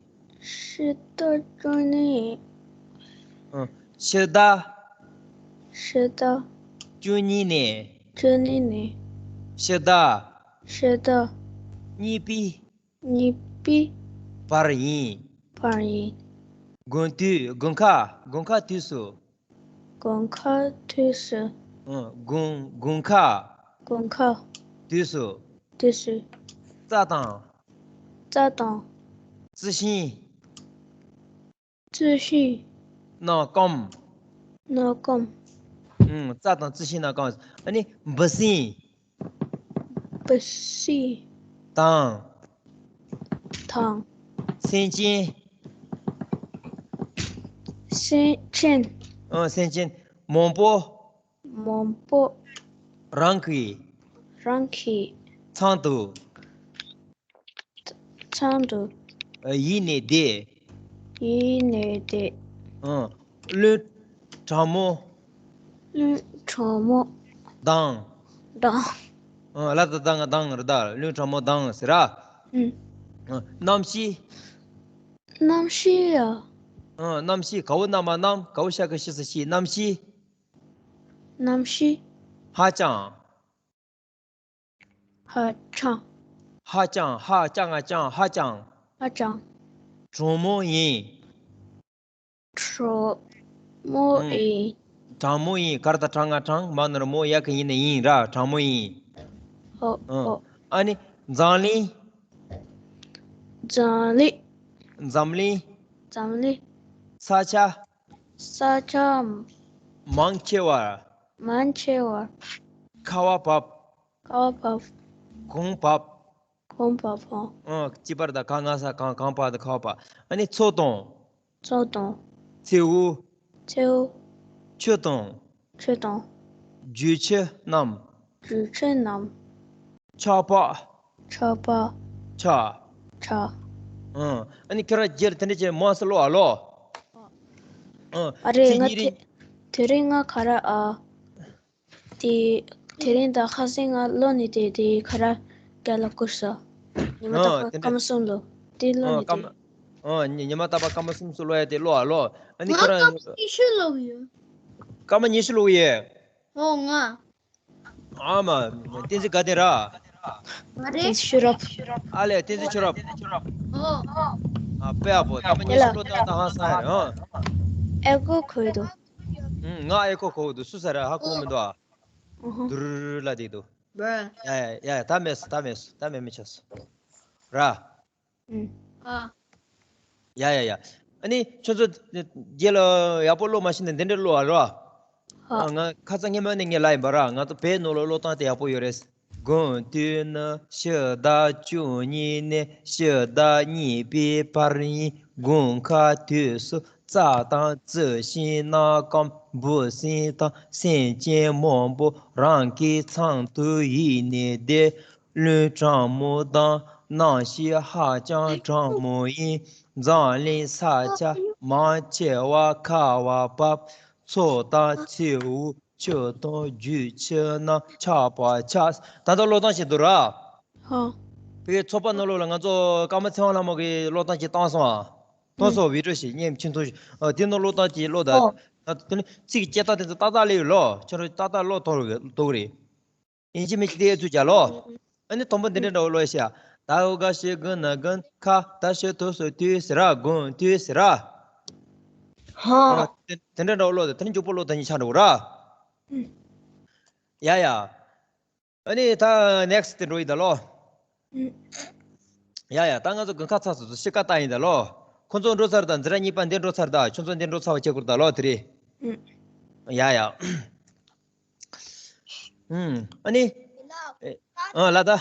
ཕྱི་ཟླ་བཅུ་གཉིས། ཨ། ཕྱི་ཟླ། ཕྱི་ཟླ། བཅུ་གཉིས་ནས། བཅུ་གཉིས་ནས། ཕྱི་ཟླ། ཕྱི་ཟླ། གཉིས་པའི། གཉིས་པའི། བར་ཡིན། བར་ཡིན། དགུན་དུས། དགུན་ཁ། དགུན་ཁ་དུས་སུ། དགུན་ཁ་དུས་སུ། ཨང་། དགུན། དགུན་ཁ། དགུན་ཁ། དུས་སུ། དུས་སུ། རྩྭ་དང་། རྩྭ་དང་། རྩི་ཤིང་། རྩི་ཤིང་། རྣམས་སྐམ། རྣམས་སྐམ། ཨང་། རྩྭ་དང་རྩི་ཤིང་རྣམས་སྐམ། ཨ་ནི་འབུ་སྲིན། འབུ་སྲིན། དང་། དང་། སེམས་ཅན། སེམས་ཅན། ཨང་། སེམས་ཅན་མང་པོ། མང་པོ། རང་གི། རང་གི། ཚང་དུ། ཚང་དུ། ཡིད་ནས་བདེ། ཡིད་ནས་བདེ། ཨང་། བློན་དྲང་མོ། བློན་དྲང་མོ། དང་། དང་། ཨང་། ལ་ད་དང་དང་ར་ད། བློན་དྲང་མོ་དང་ཟེར་ར། ཨུམ། ཨང་། གནམ་གཤིས། གནམ་གཤིས་ཡ། ཨང་། གནམ་གཤིས། ག་འོག་གནམ་མ་གནམ། ག་འོག་ཤ་གི་གཤིས་སུ་གཤིས། གནམ་གཤིས། གནམ་གཤིས། ཧ་ཅང་། ཧ་ཅང་། ཧ་ཅང་། ཧ་ཅང་ང་ཅང་། ཧ་ཅང་། ཧ་ཅང་། དྲང་མོ་ཡིན། དྲང་མོ་ཨང་། ཡིན། དྲང་མོ་ཡིན། ག་ར་ད་དྲང་ང་དྲང་། མ་ན་རོ་མོ། ཡ་གི་ཡིན་ན་ཡིན་ར། དྲང་མོ་ཡིན། ཧོ་ཨང་། ཧོ། ཨ་ནི་འཛམ་གླིང་། འཛམ་གླིང་། འཛམ་གླིང་། འཛམ་གླིང་། ས་ཆ། ས་ཆ། མང་ཆེ་བ། མང་ཆེ་བ། ཁ་བ་བབས། ཁ་བ་བབས། གངས་བབས། གངས་བབས། ཨང་། ཨང་། གཅིག་པར་ད་ག་ང་ས་གང་། གངས་བབས་ད་ཁ་བ་བབས། ཨ་ནི་མཚོ་དང་། མཚོ་དང་། མཚེའུ། མཚེའུ། ཆུ་དང་། ཆུ་དང་། རྒྱུ་ཆུ་རྣམས། རྒྱུ་ཆུ་རྣམས། ཆར་པ། ཆར་པ། ཆ། ཆ། ཨང་། ཨ་ནི་ཁྱོད་རང་རྗེས་ལ་དེ་འདྲ་བྱས་མང་ཙམ་ཀློག་ཨ་ལོ། ཨང་། ཨ་རེད། ཚིག་ང་གཉིས་རེ། དེ་དེ་རིང་ང་ག་ར་ཨ། དེ་དེ་རིང་དང་ཁ་སང་ང་ཀློག་ནས་དེ་དེ་ག་ར་རྒྱ་ལ་བསྐུར་སོང་། ཉི་མ་ཨང་། རྟག་པར་དེ་འདྲ། སྐར་མ་གསུམ་ལོ་དེ་ཀློག་ཨང་། ནས་སྐར་དེ། མ། ཨང་། ཉི་ཉི་མ་རྟག་པར་སྐར་མ་གསུམ་གསུམ་ཀློག་ཡ་དེ་ཀློག་ཨ་ལོ། ཨ་ནི་ང་ཁྱོད་རང་སྐར་མ་ཉི་ཤུ་ཀློག་ཡོད། སྐར་མ་ཉི་ཤུ་ཀློག་ཡོད། ཨོ་ང་། ཨ་མ། བསྟན་འཛིན་དགའ་ལྡན་ར། ང་རེད། བསྟན་འཛིན་ཤེས་རབ། ཨ་ལས། བསྟན་འཛིན་ཤེས་རབ། ཨོ། ཨ་དཔེ་ཡག་པོ། སྐར་མ་ཉི་ཤུ་ཀློག་སྟངས་ད་ཧང་སང་ཡ་རེད། ཨང་། ཨེ་ཀོ་གོ་ཡི་འདུག་ཨང་། ང་ཨེ་ཀོ་གོ་གི་འདུག་སུ་ས་ར་ཧ་གོ་མི་འདུག་ཨ། ཨུ་ཧུ། དུར་ལ་དེ་འདུག་ཡ་ཡ་ཡ། ད་མེད་སོང་། ད་མེད་སོང་། ད་མེད་མི་ཆགས་སོང་། ར། ཨུ། ཨ། ཡ་ཡ་ཡ། ཨ་ནི་ཁྱོད་ཚོ་རྗེས་ལ་ཡག་པོ་ཀློག་མ་ཤེས་ན་འདི་འདྲ་ཀློག་ཨ་རོ། ཨ། ང་ཁ་སང་སྔོན་མ་ནས་ངས་ལབ་ཡིན་པ་ར། ང་ཚོ་བོད་ནང་ལོགས་ཀློག་སྟངས་དེ་ཡག་པོ་ཡོད་རེད། དགུན་དུས་ནི་ཕྱི་ཟླ་བཅུ་གཉིས་ནས་ཕྱི་ཟླ་གཉིས་པའི་བར་ཡིན། དགུན་ཁ་དུས་སུ་རྩྭ་དང་རྩི་ཤིང་རྣམས་སྐམ། འབུ་སྲིན་དང་སེམས་ཅན་མང་པོ་རང་གི་ཚང་དུ་ཡིབ་ནས་བསྡད། བློན་དྲང་མོ་དང་གནམ་གཤིས་ཧ་ཅང་དྲང་མོ་ཡིན། འཛམ་གླིང་ས་ཆ་མང་ཆེ་བ་ཁ་བ་བབས། མཚོ་དང་མཚེའུ། ཆུ་དང་རྒྱུ་ཆུ་རྣམས་ཆགས་པ་ཆགས། ད་ལྟ་ཀློག་སྟངས་ཤིག་འདུག་ར། ཧོ། བོད་ཚོགས་པ་ནང་ལོགས་ལ་ང་ཚོ་ཀརྨ་ཚེ་དབང་ལྷ་མོ་གི་ཀློག་སྟངས་ཅིག་བཏང་སོང་ཨ། བཏང་སོང་། བི་ཌིའོ་ཞིག་བརྙན་ཆུང་ཆུང་ཞིག་ཨ། དེ་ནང་ཀློག་སྟངས་ཅིག་ཀློག་ད། ཨོ། ད་དེ་ནི་ཚིག་སྐྱེ་སྟངས་དེ་ཚོ་ཏག་ཏག་སླེབས་ཡོད་ལོ། ཁྱོད་རང་ཏག་ཏག་ཀློག་ཐུབ་རེད། ཡིན་གཅིག་མིན་གཅིག་དེ་ཚོ་ཀྱང་ལོ། ཨ་ནི་དང་པོ་འདི་འདྲ་འདྲ་བོ་ཀློག་ཤག་ད་འོ་ག་ཤི་དགུན་ན་དགུན། ཁ་ད་ཤི་དུས་སུ་དུས་ཟེར་ར། དགུན་དུས་ཟེར་ར། ཧ། ཨ། དེ་དེ་འདྲ་འདྲ་བོ་ཀློག་དང་། དེ་ནི་མགྱོགས་པོ་ཀློག་དང་གཉིས་ཆ་འདྲ་བོ་ར། ཡ་ཡ། ཨ་ནི་ད་ནེག་སི་ཊི་དེ་འགྲོ་ཡི་ད་ལོ། ཡ་ཡ། ད་ང་ཚོ་དགུན་ཁ་ཚར་སོང་། གཤིས་ཀ་ལྟ་ཡིན་ད་ལོ། ཁོ་ཚོ་འགྲོ་ཚར་ད། འཛིན་གྲྭ་གཉིས་པ་འདི་འགྲོ་ཚར་ད། ཁྱོད་ཚོ་འདི་འགྲོ་ཚར་བ་བྱེད་དགོས་ད་ལོ་དེ་རེད། ཡ་ཡ། ཨུམ། ཨ་ནི། ཨེ། ཨ་ལ་ད།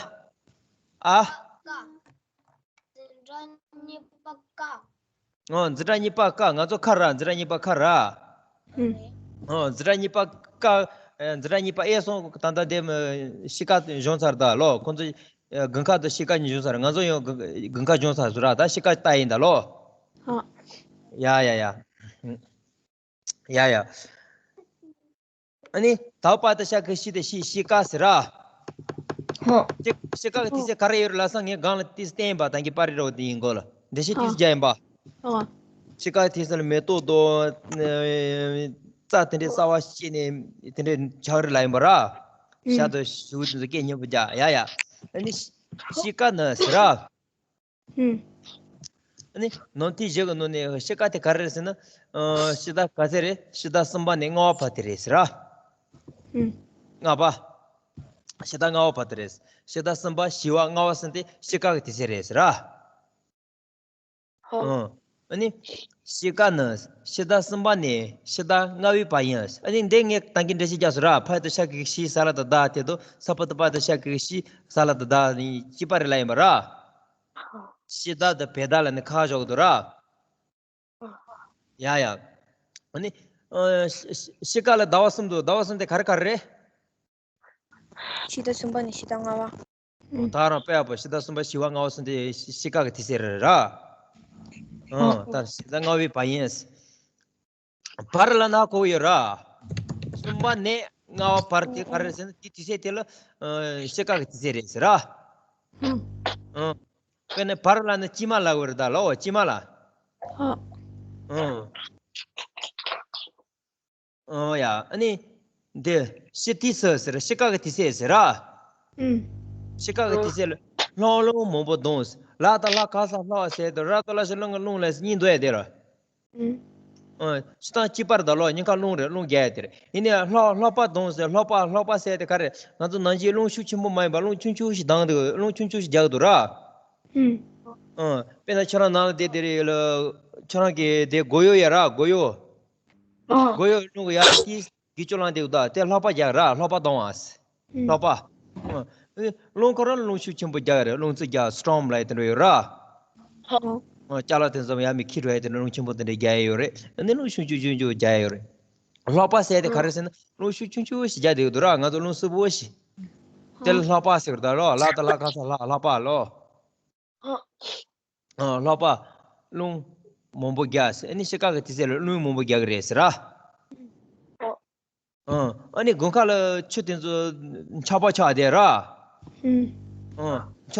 ཨ། འཛིན་གྲྭ་གཉིས་པ་ཀ། ཨོ། འཛིན་གྲྭ་གཉིས་པ་ཀ། ང་ཚོ་ཁ་ར། འཛིན་གྲྭ་གཉིས་པ་ཁ་ར། ཨུམ། ཨོ། འཛིན་གྲྭ་གཉིས་པ་ཀ། ཨེ། འཛིན་གྲྭ་གཉིས་པ་ཨེ་སོང་། ད་ལྟ་དེ་གཤིས་ཀ་སྦྱོང་ཚར་ད་ལོ། ཁོ་ཚོ་དགུན་ཁ་དང་གཤིས་ཀ་གཉིས་སྦྱོང་ཚར། ང་ཚོ་ཡང་དགུན་ཁ་སྦྱོང་ཚར་སོང་ར། ད་གཤིས་ཀ་ལྟ་ཡིན་ད་ལོ། ཧ། ཡ་ཡ་ཡ། ཡ་ཡ། ཨ་ནི་ད་བར་དུ་ཤ་གི་ཤི་དེ་ཤི་གཤིས་ཀ་ཟེར་ར། ཧོ། ཤི་གཤིས་ཀ་གི་དུས་ཚོད་ག་རེ་ཡོད་རེད་ལབ་སོང་། ངས་སྒང་ལ་ཏིས་བསྟན་པ་དང་གི་པར་རི་རོ་དེ་ཡིན་གོ་ལ། འདི་ཤི་ཏིས་རྒྱ་ཡིན་པ། ཧོ། ཤི་ཀ་དེ་ཚོ་ལ་མེ་ཏོག་དང་། རྩྭ་དེ་འདྲའི་གསར་བ་སྐྱེས་ནས་དེ་འདྲའི་ཆགས་རེད་ལབ་ཡིན་པ་ར། ཤ་དང་ཞུ་དེ་ཚོ་སྐད་སྙན་པོ་རྒྱག་ཡ་ཡ། ཨ་ནི་གཤིས་ཀ་ནི་ཟེར་ར། ཨུམ། ཨ་ནི་ནང་དེ་བཞི་གི་ནང་ནས་གཤིས་ཀ་དེ་ག་རེ་རེད་ཟེར་ན། ཨ། གཤིས་ཀ་ག་ཚད་རེད། གཤིས་ཀ་གསུམ་པ་ནས་ལྔ་པ་བར་དེ་རེད་ཟེར་ར། ཨུམ། ལྔ་པ། གཤིས་ཀ་ལྔ་པ་བར་དེ་རེད། གཤིས་ཀ་གསུམ་པ། བཞི་པ། ལྔ་པ་ཟེར་དེ་གཤིས་ཀ་གི་དུས་ཚོད་རེད་ཟེར་ར། ཧོ། ཨ་ནི་གཤིས་ཀ་ནི་གཤིས་ཀ་གསུམ་པ་ནས་གཤིས་ཀ་ལྔ་པའི་བར་ཡིན། ཨ་ནི་འདི་ངས་ད་གིན་འགྲེལ་བཤད་རྒྱག་སོང་ར། ཕ་ཡ་བཏགས་ཤ་གི་གི་ཤི། ས་ལ་བཏགས་སྡ་དེ་དང་། ས་པ་བཏགས་སྤ་ཡ་བཏགས་སྤྱ་གི་གི་སྤྱི། ས་ལ་བཏགས་སྡ་ནི་གཅིག་པ་རེད་ལབ་ཡིན་པ་ར། གཤིས་ཀ་དང་བྱེད་ཀ་ལ་ནི་ཁ་བཞག་གི་འདུག་ར། ཡ་ཡ། ཨ་ནི་ ཨ། ཤི- ཤི- ཤི་ཀ་ལ་ཟླ་བ་གསུམ་འདུག་ཟླ་བ་གསུམ་དེ་ག་རེ་ག་རེ་རེད། ཕྱི་ཟླ་གསུམ་པ་ནས་ཕྱི་ཟླ་ལྔ་པ། ད་རང་དཔེ་ཡག་པོ། ཕྱི་ཟླ་གསུམ་པ་བཞི་པ་ལྔ་པ་གསུམ་དེ་ཤི- ཤི་ཀ་གི་དུས་ཚོད་རེད་ར། ཨ། ད་ཕྱི་ཟླ་ལྔ་པའི་བར་ཡིན། བར་ལ་ན་གོ་ཡོད་ར། གསུམ་པ་ནས་ལྔ་པ་བར་དེ་ག་རེ་ཟེར་ན་དེ་དུས་ཚོད་དེ་ལ་ཨ། ཤི་ཀ་གི་དུས་ཚོད་རེད་ཟེར་ར། ཨ། དཔེར་ན་བར་ལ་ན་དཀྱིལ་མ་ལ་གོ་རེད་ད་ལོ། དཀྱིལ་མ་ལ། ཨ། ཨོ་ཡ། ཨ་ནི། འདི། ཕྱི་དུས་ཚོད་ཟེར། ཤི་ཀ་གི་དུས་ཚོད་ཟེར་ར། ཨུམ། ཤི་ཀ་གི་དུས་ཚོད་ལ་ལྷགས་རླུང་མང་པོ་ལྡང་། ལ་དང་ལྷགས་ག་ས་ལྷགས་ཟེར་དུས་ར་དང་ལ་ཞིག་རླུང་གི་རླུང་ལ་གཉིས་འདུ་ཡ་དེ་ར། ཨུམ། ཨ། སྤྱིར་བཏང་གཅིག་པ་རེད་ད་ལོ། གཉིས་ཀ་རླུང་རེད། རླུང་རྒྱག་ཡ་དེ་རེད། ཡིན་ནའི་ལྷགས་ལྷགས་པ་ལྡང་ཟེར། ལྷགས་པ་ལྷགས་པ་ཟེར་དེ་ག་རེ། ང་ཚོ་ནང་བཞིན་རླུང་ཤུགས་ཆེན་པོ་མ་ཡིན་པ་རླུང་ཆུང་ཆུང་ཞིག་ལྡང་འདུག་རླུང་ཆུང་ཆུང་ཞིག་རྒྱག་འདུག་ར། ཨུམ། ཨ། དཔེར་ན་ཁྱོད་རང་ནང་ལ་བསྡད་དེ་རེད་ལ། ཁྱོད་རང་གི་དེ་སྒོ་གཡོག་ཡ་ར། སྒོ་གཡོག་སྒོ་གཡོག་རླུང་གི་ཡར་དེ་གི་ཅོ་ལང་དེ་ད་དེ་ལྷགས་པ་རྒྱག་ར། ལྷགས་པ་གཏོང་བ། ལྷགས་པ། ཨ། རླུང་ཁོ་རང་རླུང་ཤུགས་ཆེན་པོ་རྒྱག་རེད། རླུང་འཚུབ་རྒྱག་སི་ཊོམ་ལབ་དེ་འདྲ་ཡོད་ར། ཨ། ཅ་ལག་དེ་ཚོ་ཡར་མར་འཁྱེར་འགྲོ་ཡ་དེ་འདྲ་རླུང་ཆེན་པོ་དེ་འདྲ་རྒྱག་ཡ་ཡོད་རེད། ཨ་ནི་རླུང་ཆུང་ཆུང་ཆུང་ཆུང་རྒྱག་ཡ་ཡོད་རེད། ལྷགས་པ་ཟེར་དེ་ག་རེ་ཟེར་ན་རླུང་ཤུགས་ཆུང་ཆུང་ཞིག་རྒྱག་བསྡད་ཡོད་འདུག་ར། ང་ཚོ་རླུང་སིལ་བུ་ཞིག་དེ་ལ་ལྷགས་པ་ཟེར་ད་ལོ། ལ་དང་ལྷགས་ག་ས་ལྷགས། ལྷགས་པ་ལོ། ཨ། ལྷགས་པ། རླུང་མང་པོ་རྒྱག་ཟེར། ཨ་ནི་ཤི་ཀ་གི་དུས་ཚོད་ལ་རླུང་མང་པོ་རྒྱག་གི་རེད་ཟེར་ར། ཨ། ཨ་ནི་དགུན་ཁ་ལ་ཆུ་དེ་ཚོ་ཆག་པ་ཆག་བསྡད་ར། ཨ། ཆག་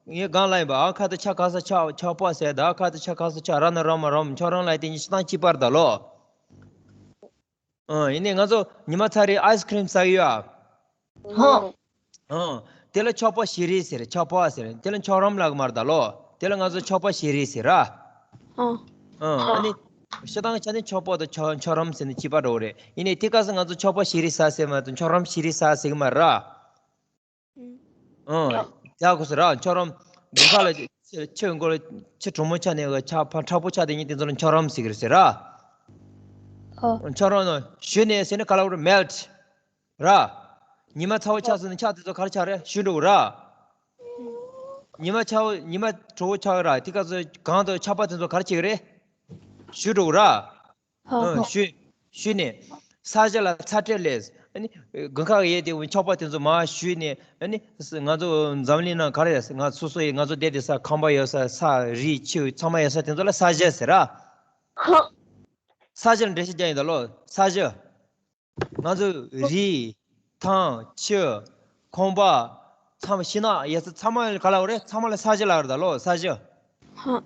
ངས་གང་ལ་ཡིན་པ། ཨ། ཁ་ཐུག་ཆག་ག་ས་ཆག་ཆག་པ་ཟེར། ད་ཁ་ཐུག་ཆག་ག་ས་ཆག་ར་ན་ར་མ་རམ་ཆག་རང་ལ་དེ་གཉིས་སྤྱིར་བཏང་གཅིག་པ་རེད་ད་ལོ། ཨ། ཡིན་ནའི་ང་ཚོ་ཉི་མ་ཚ་རེ་ཨའི་སི་ཁི་རིམ་ཟ་གི་ཡོད་ཨ། ཧ། ཨ། དེ་ལ་ཆག་པ་ཞི་རི་ཟེར། ཆག་པ་ཟེར། དེ་ལ་ཆག་རམ་ལབ་ཀྱི་མ་རེད་ད་ལོ། དེ་ལ་ང་ཚོ་ཆག་པ་ཞི་རི་ཟེར་ར། ཨ། ཨ། ཨ་ནི་སྤྱིར་བཏང་ཆ་ནས་ཆག་པ་དང་ཆག་ཆག་རམ་ཟེར་ནི་གཅིག་པ་འདྲ་བོ་རེད། ཡིན་ནའི་དེ་སྐབས་སུ་ང་ཚོ་ཆག་པ་ཞི་རི་ཟ་ཟེར་མ་གཏོགས་ཆག་རམ་ཞི་རི་ཟ་ཟེར་གི་མ་རེད་ར། ཨང་། ཡག་གོ་སོང་ར། ཁྱོད་རང་དགུན་ཁ་ལ་ཆུ་ཆུ་མགོ་ལ་ཆུ་གྲང་མོ་ཆགས་ནས་ཆག་ཕ་མཁྲེགས་པོ་ཆགས་དེ་ཉིད་དེ་ཚོ་ལ་ཁྱོད་རང་ཟེར་གི་རེད་ཟེར་ར། ཨོ། ཁྱོད་རང་ནང་ཞུ་ནས་ཟེར་ནས་ག་ལ་བར་མེལ་ཊི་ར། ཉི་མ་ཚ་བོ་ཆགས་སོང་ནས་ཆག་དེ་ཚོ་ག་རེ་ཆགས་རེད། ཞུ་འགྲོ་གི་ར། ཉི་མ་ཚ་བོ་ཉི་མ་དྲོ་བོ་ཆགས་ར། དེ་ག་ཚོད་གང་དུ་ཆག་པ་དེ་ཚོ་ག་རེ་བྱེད་གི་རེད། ཞུ་འགྲོ་གི་ར། ཧ་ཨ། ཧ། ཞུས། ཞུས་ནས། ས་གཞི་ལ་ཚ་དྲོད་ལས། ཨ་ནི། དགུན་ཁ་གི་ཡས་དེ་ཆག་པ་དེ་ཚོ་མར་ཞུས་ནས། ཨ་ནི། ང་ཚོ་འཛམ་གླིང་ནང་ག་རེ་ང་སོ་སོ་ཡི་ང་ཚོ་བསྡད་དེ་ས་ཁང་པ་ཡོད་ས། ས་རི་ཆུ་ཚང་མ་ཡོད་ས་དེ་ཚོ་ལ་ས་གཞི་ཟེར་ར། ཧ། ས་གཞི་ལ་འགྲེལ་བཤད་རྒྱག་ཡིན་ད་ལོ། ས་གཞི། ང་ཚོ་རི། ཐང་། ཆུ། ཁང་པ། ཚང་མ་ཤིང་ནགས་ཡོད་ས་ཚང་མ་ག་ལ་བ་རེད། ཚང་མ་ལ་ས་གཞི་ལབ་རེད་ད་ལོ། ས་གཞི། ཧ།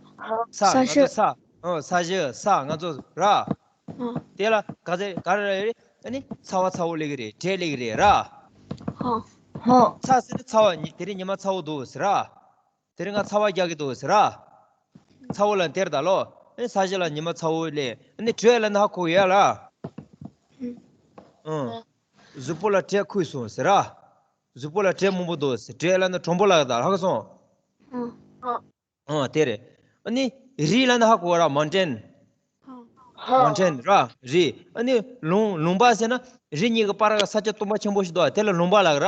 ས་ས་ང་ཚོ་གཞི། ས། ཨོ། ས་གཞི་ས་ང་ཚོ་ར། ཧ། དེ་ལ་ག་ཚད་ག་རེ་རེད། ཨ་ནི་ཚ་བ་ཚ་བོ་སླེབས་ཀྱི་རེད། དྲོད་སླེབས་ཀྱི་རེད་ར། ཧ། ཧ། ཚ་ཟེར་ཚ་བ་ཉི་དེ་རིང་ཉི་མ་ཚ་བོ་འདུག་ཟེར་ར། དེ་རིང་ང་ཚ་བ་རྒྱག་གི་འདུག་ཟེར་ར། ཚ་བོ་ལ་དེར་ད་ལོ། ཨ་ནི་ས་གཞི་ལ་ཉི་མ་ཚ་བོ་སླེབས། ཨ་ནི་དྲོད་ལ་ན་ཧ་གོ་ཡ་ལ། ཨང་། གཟུགས་པོ་ལ་དྲོད་ཁུག་སོང་ཟེར་ར། གཟུགས་པོ་ལ་དྲོད་མང་པོ་འདུག་ཟེར། དྲོད་ལ་ན་གྲང་པོ་ལ་ད་ཧ་གོ་སོང་། ཨང་། ཨང་། དེ་རེད། ཨ་ནི་རི་ལ་ན་ཧ་གོ་ར། མའུན་ཊེན། མའུན་ཊེན་ར། རི། ཨ་ནི་ལུང་ལུང་པ་ཟེར་ན་རི་གཉིས་ཀྱི་བར་ས་ཆ་སྟོང་པ་ཆེན་པོ་ཞིག་འདུག་དེ་ལ་ལུང་པ་ལབ་ར།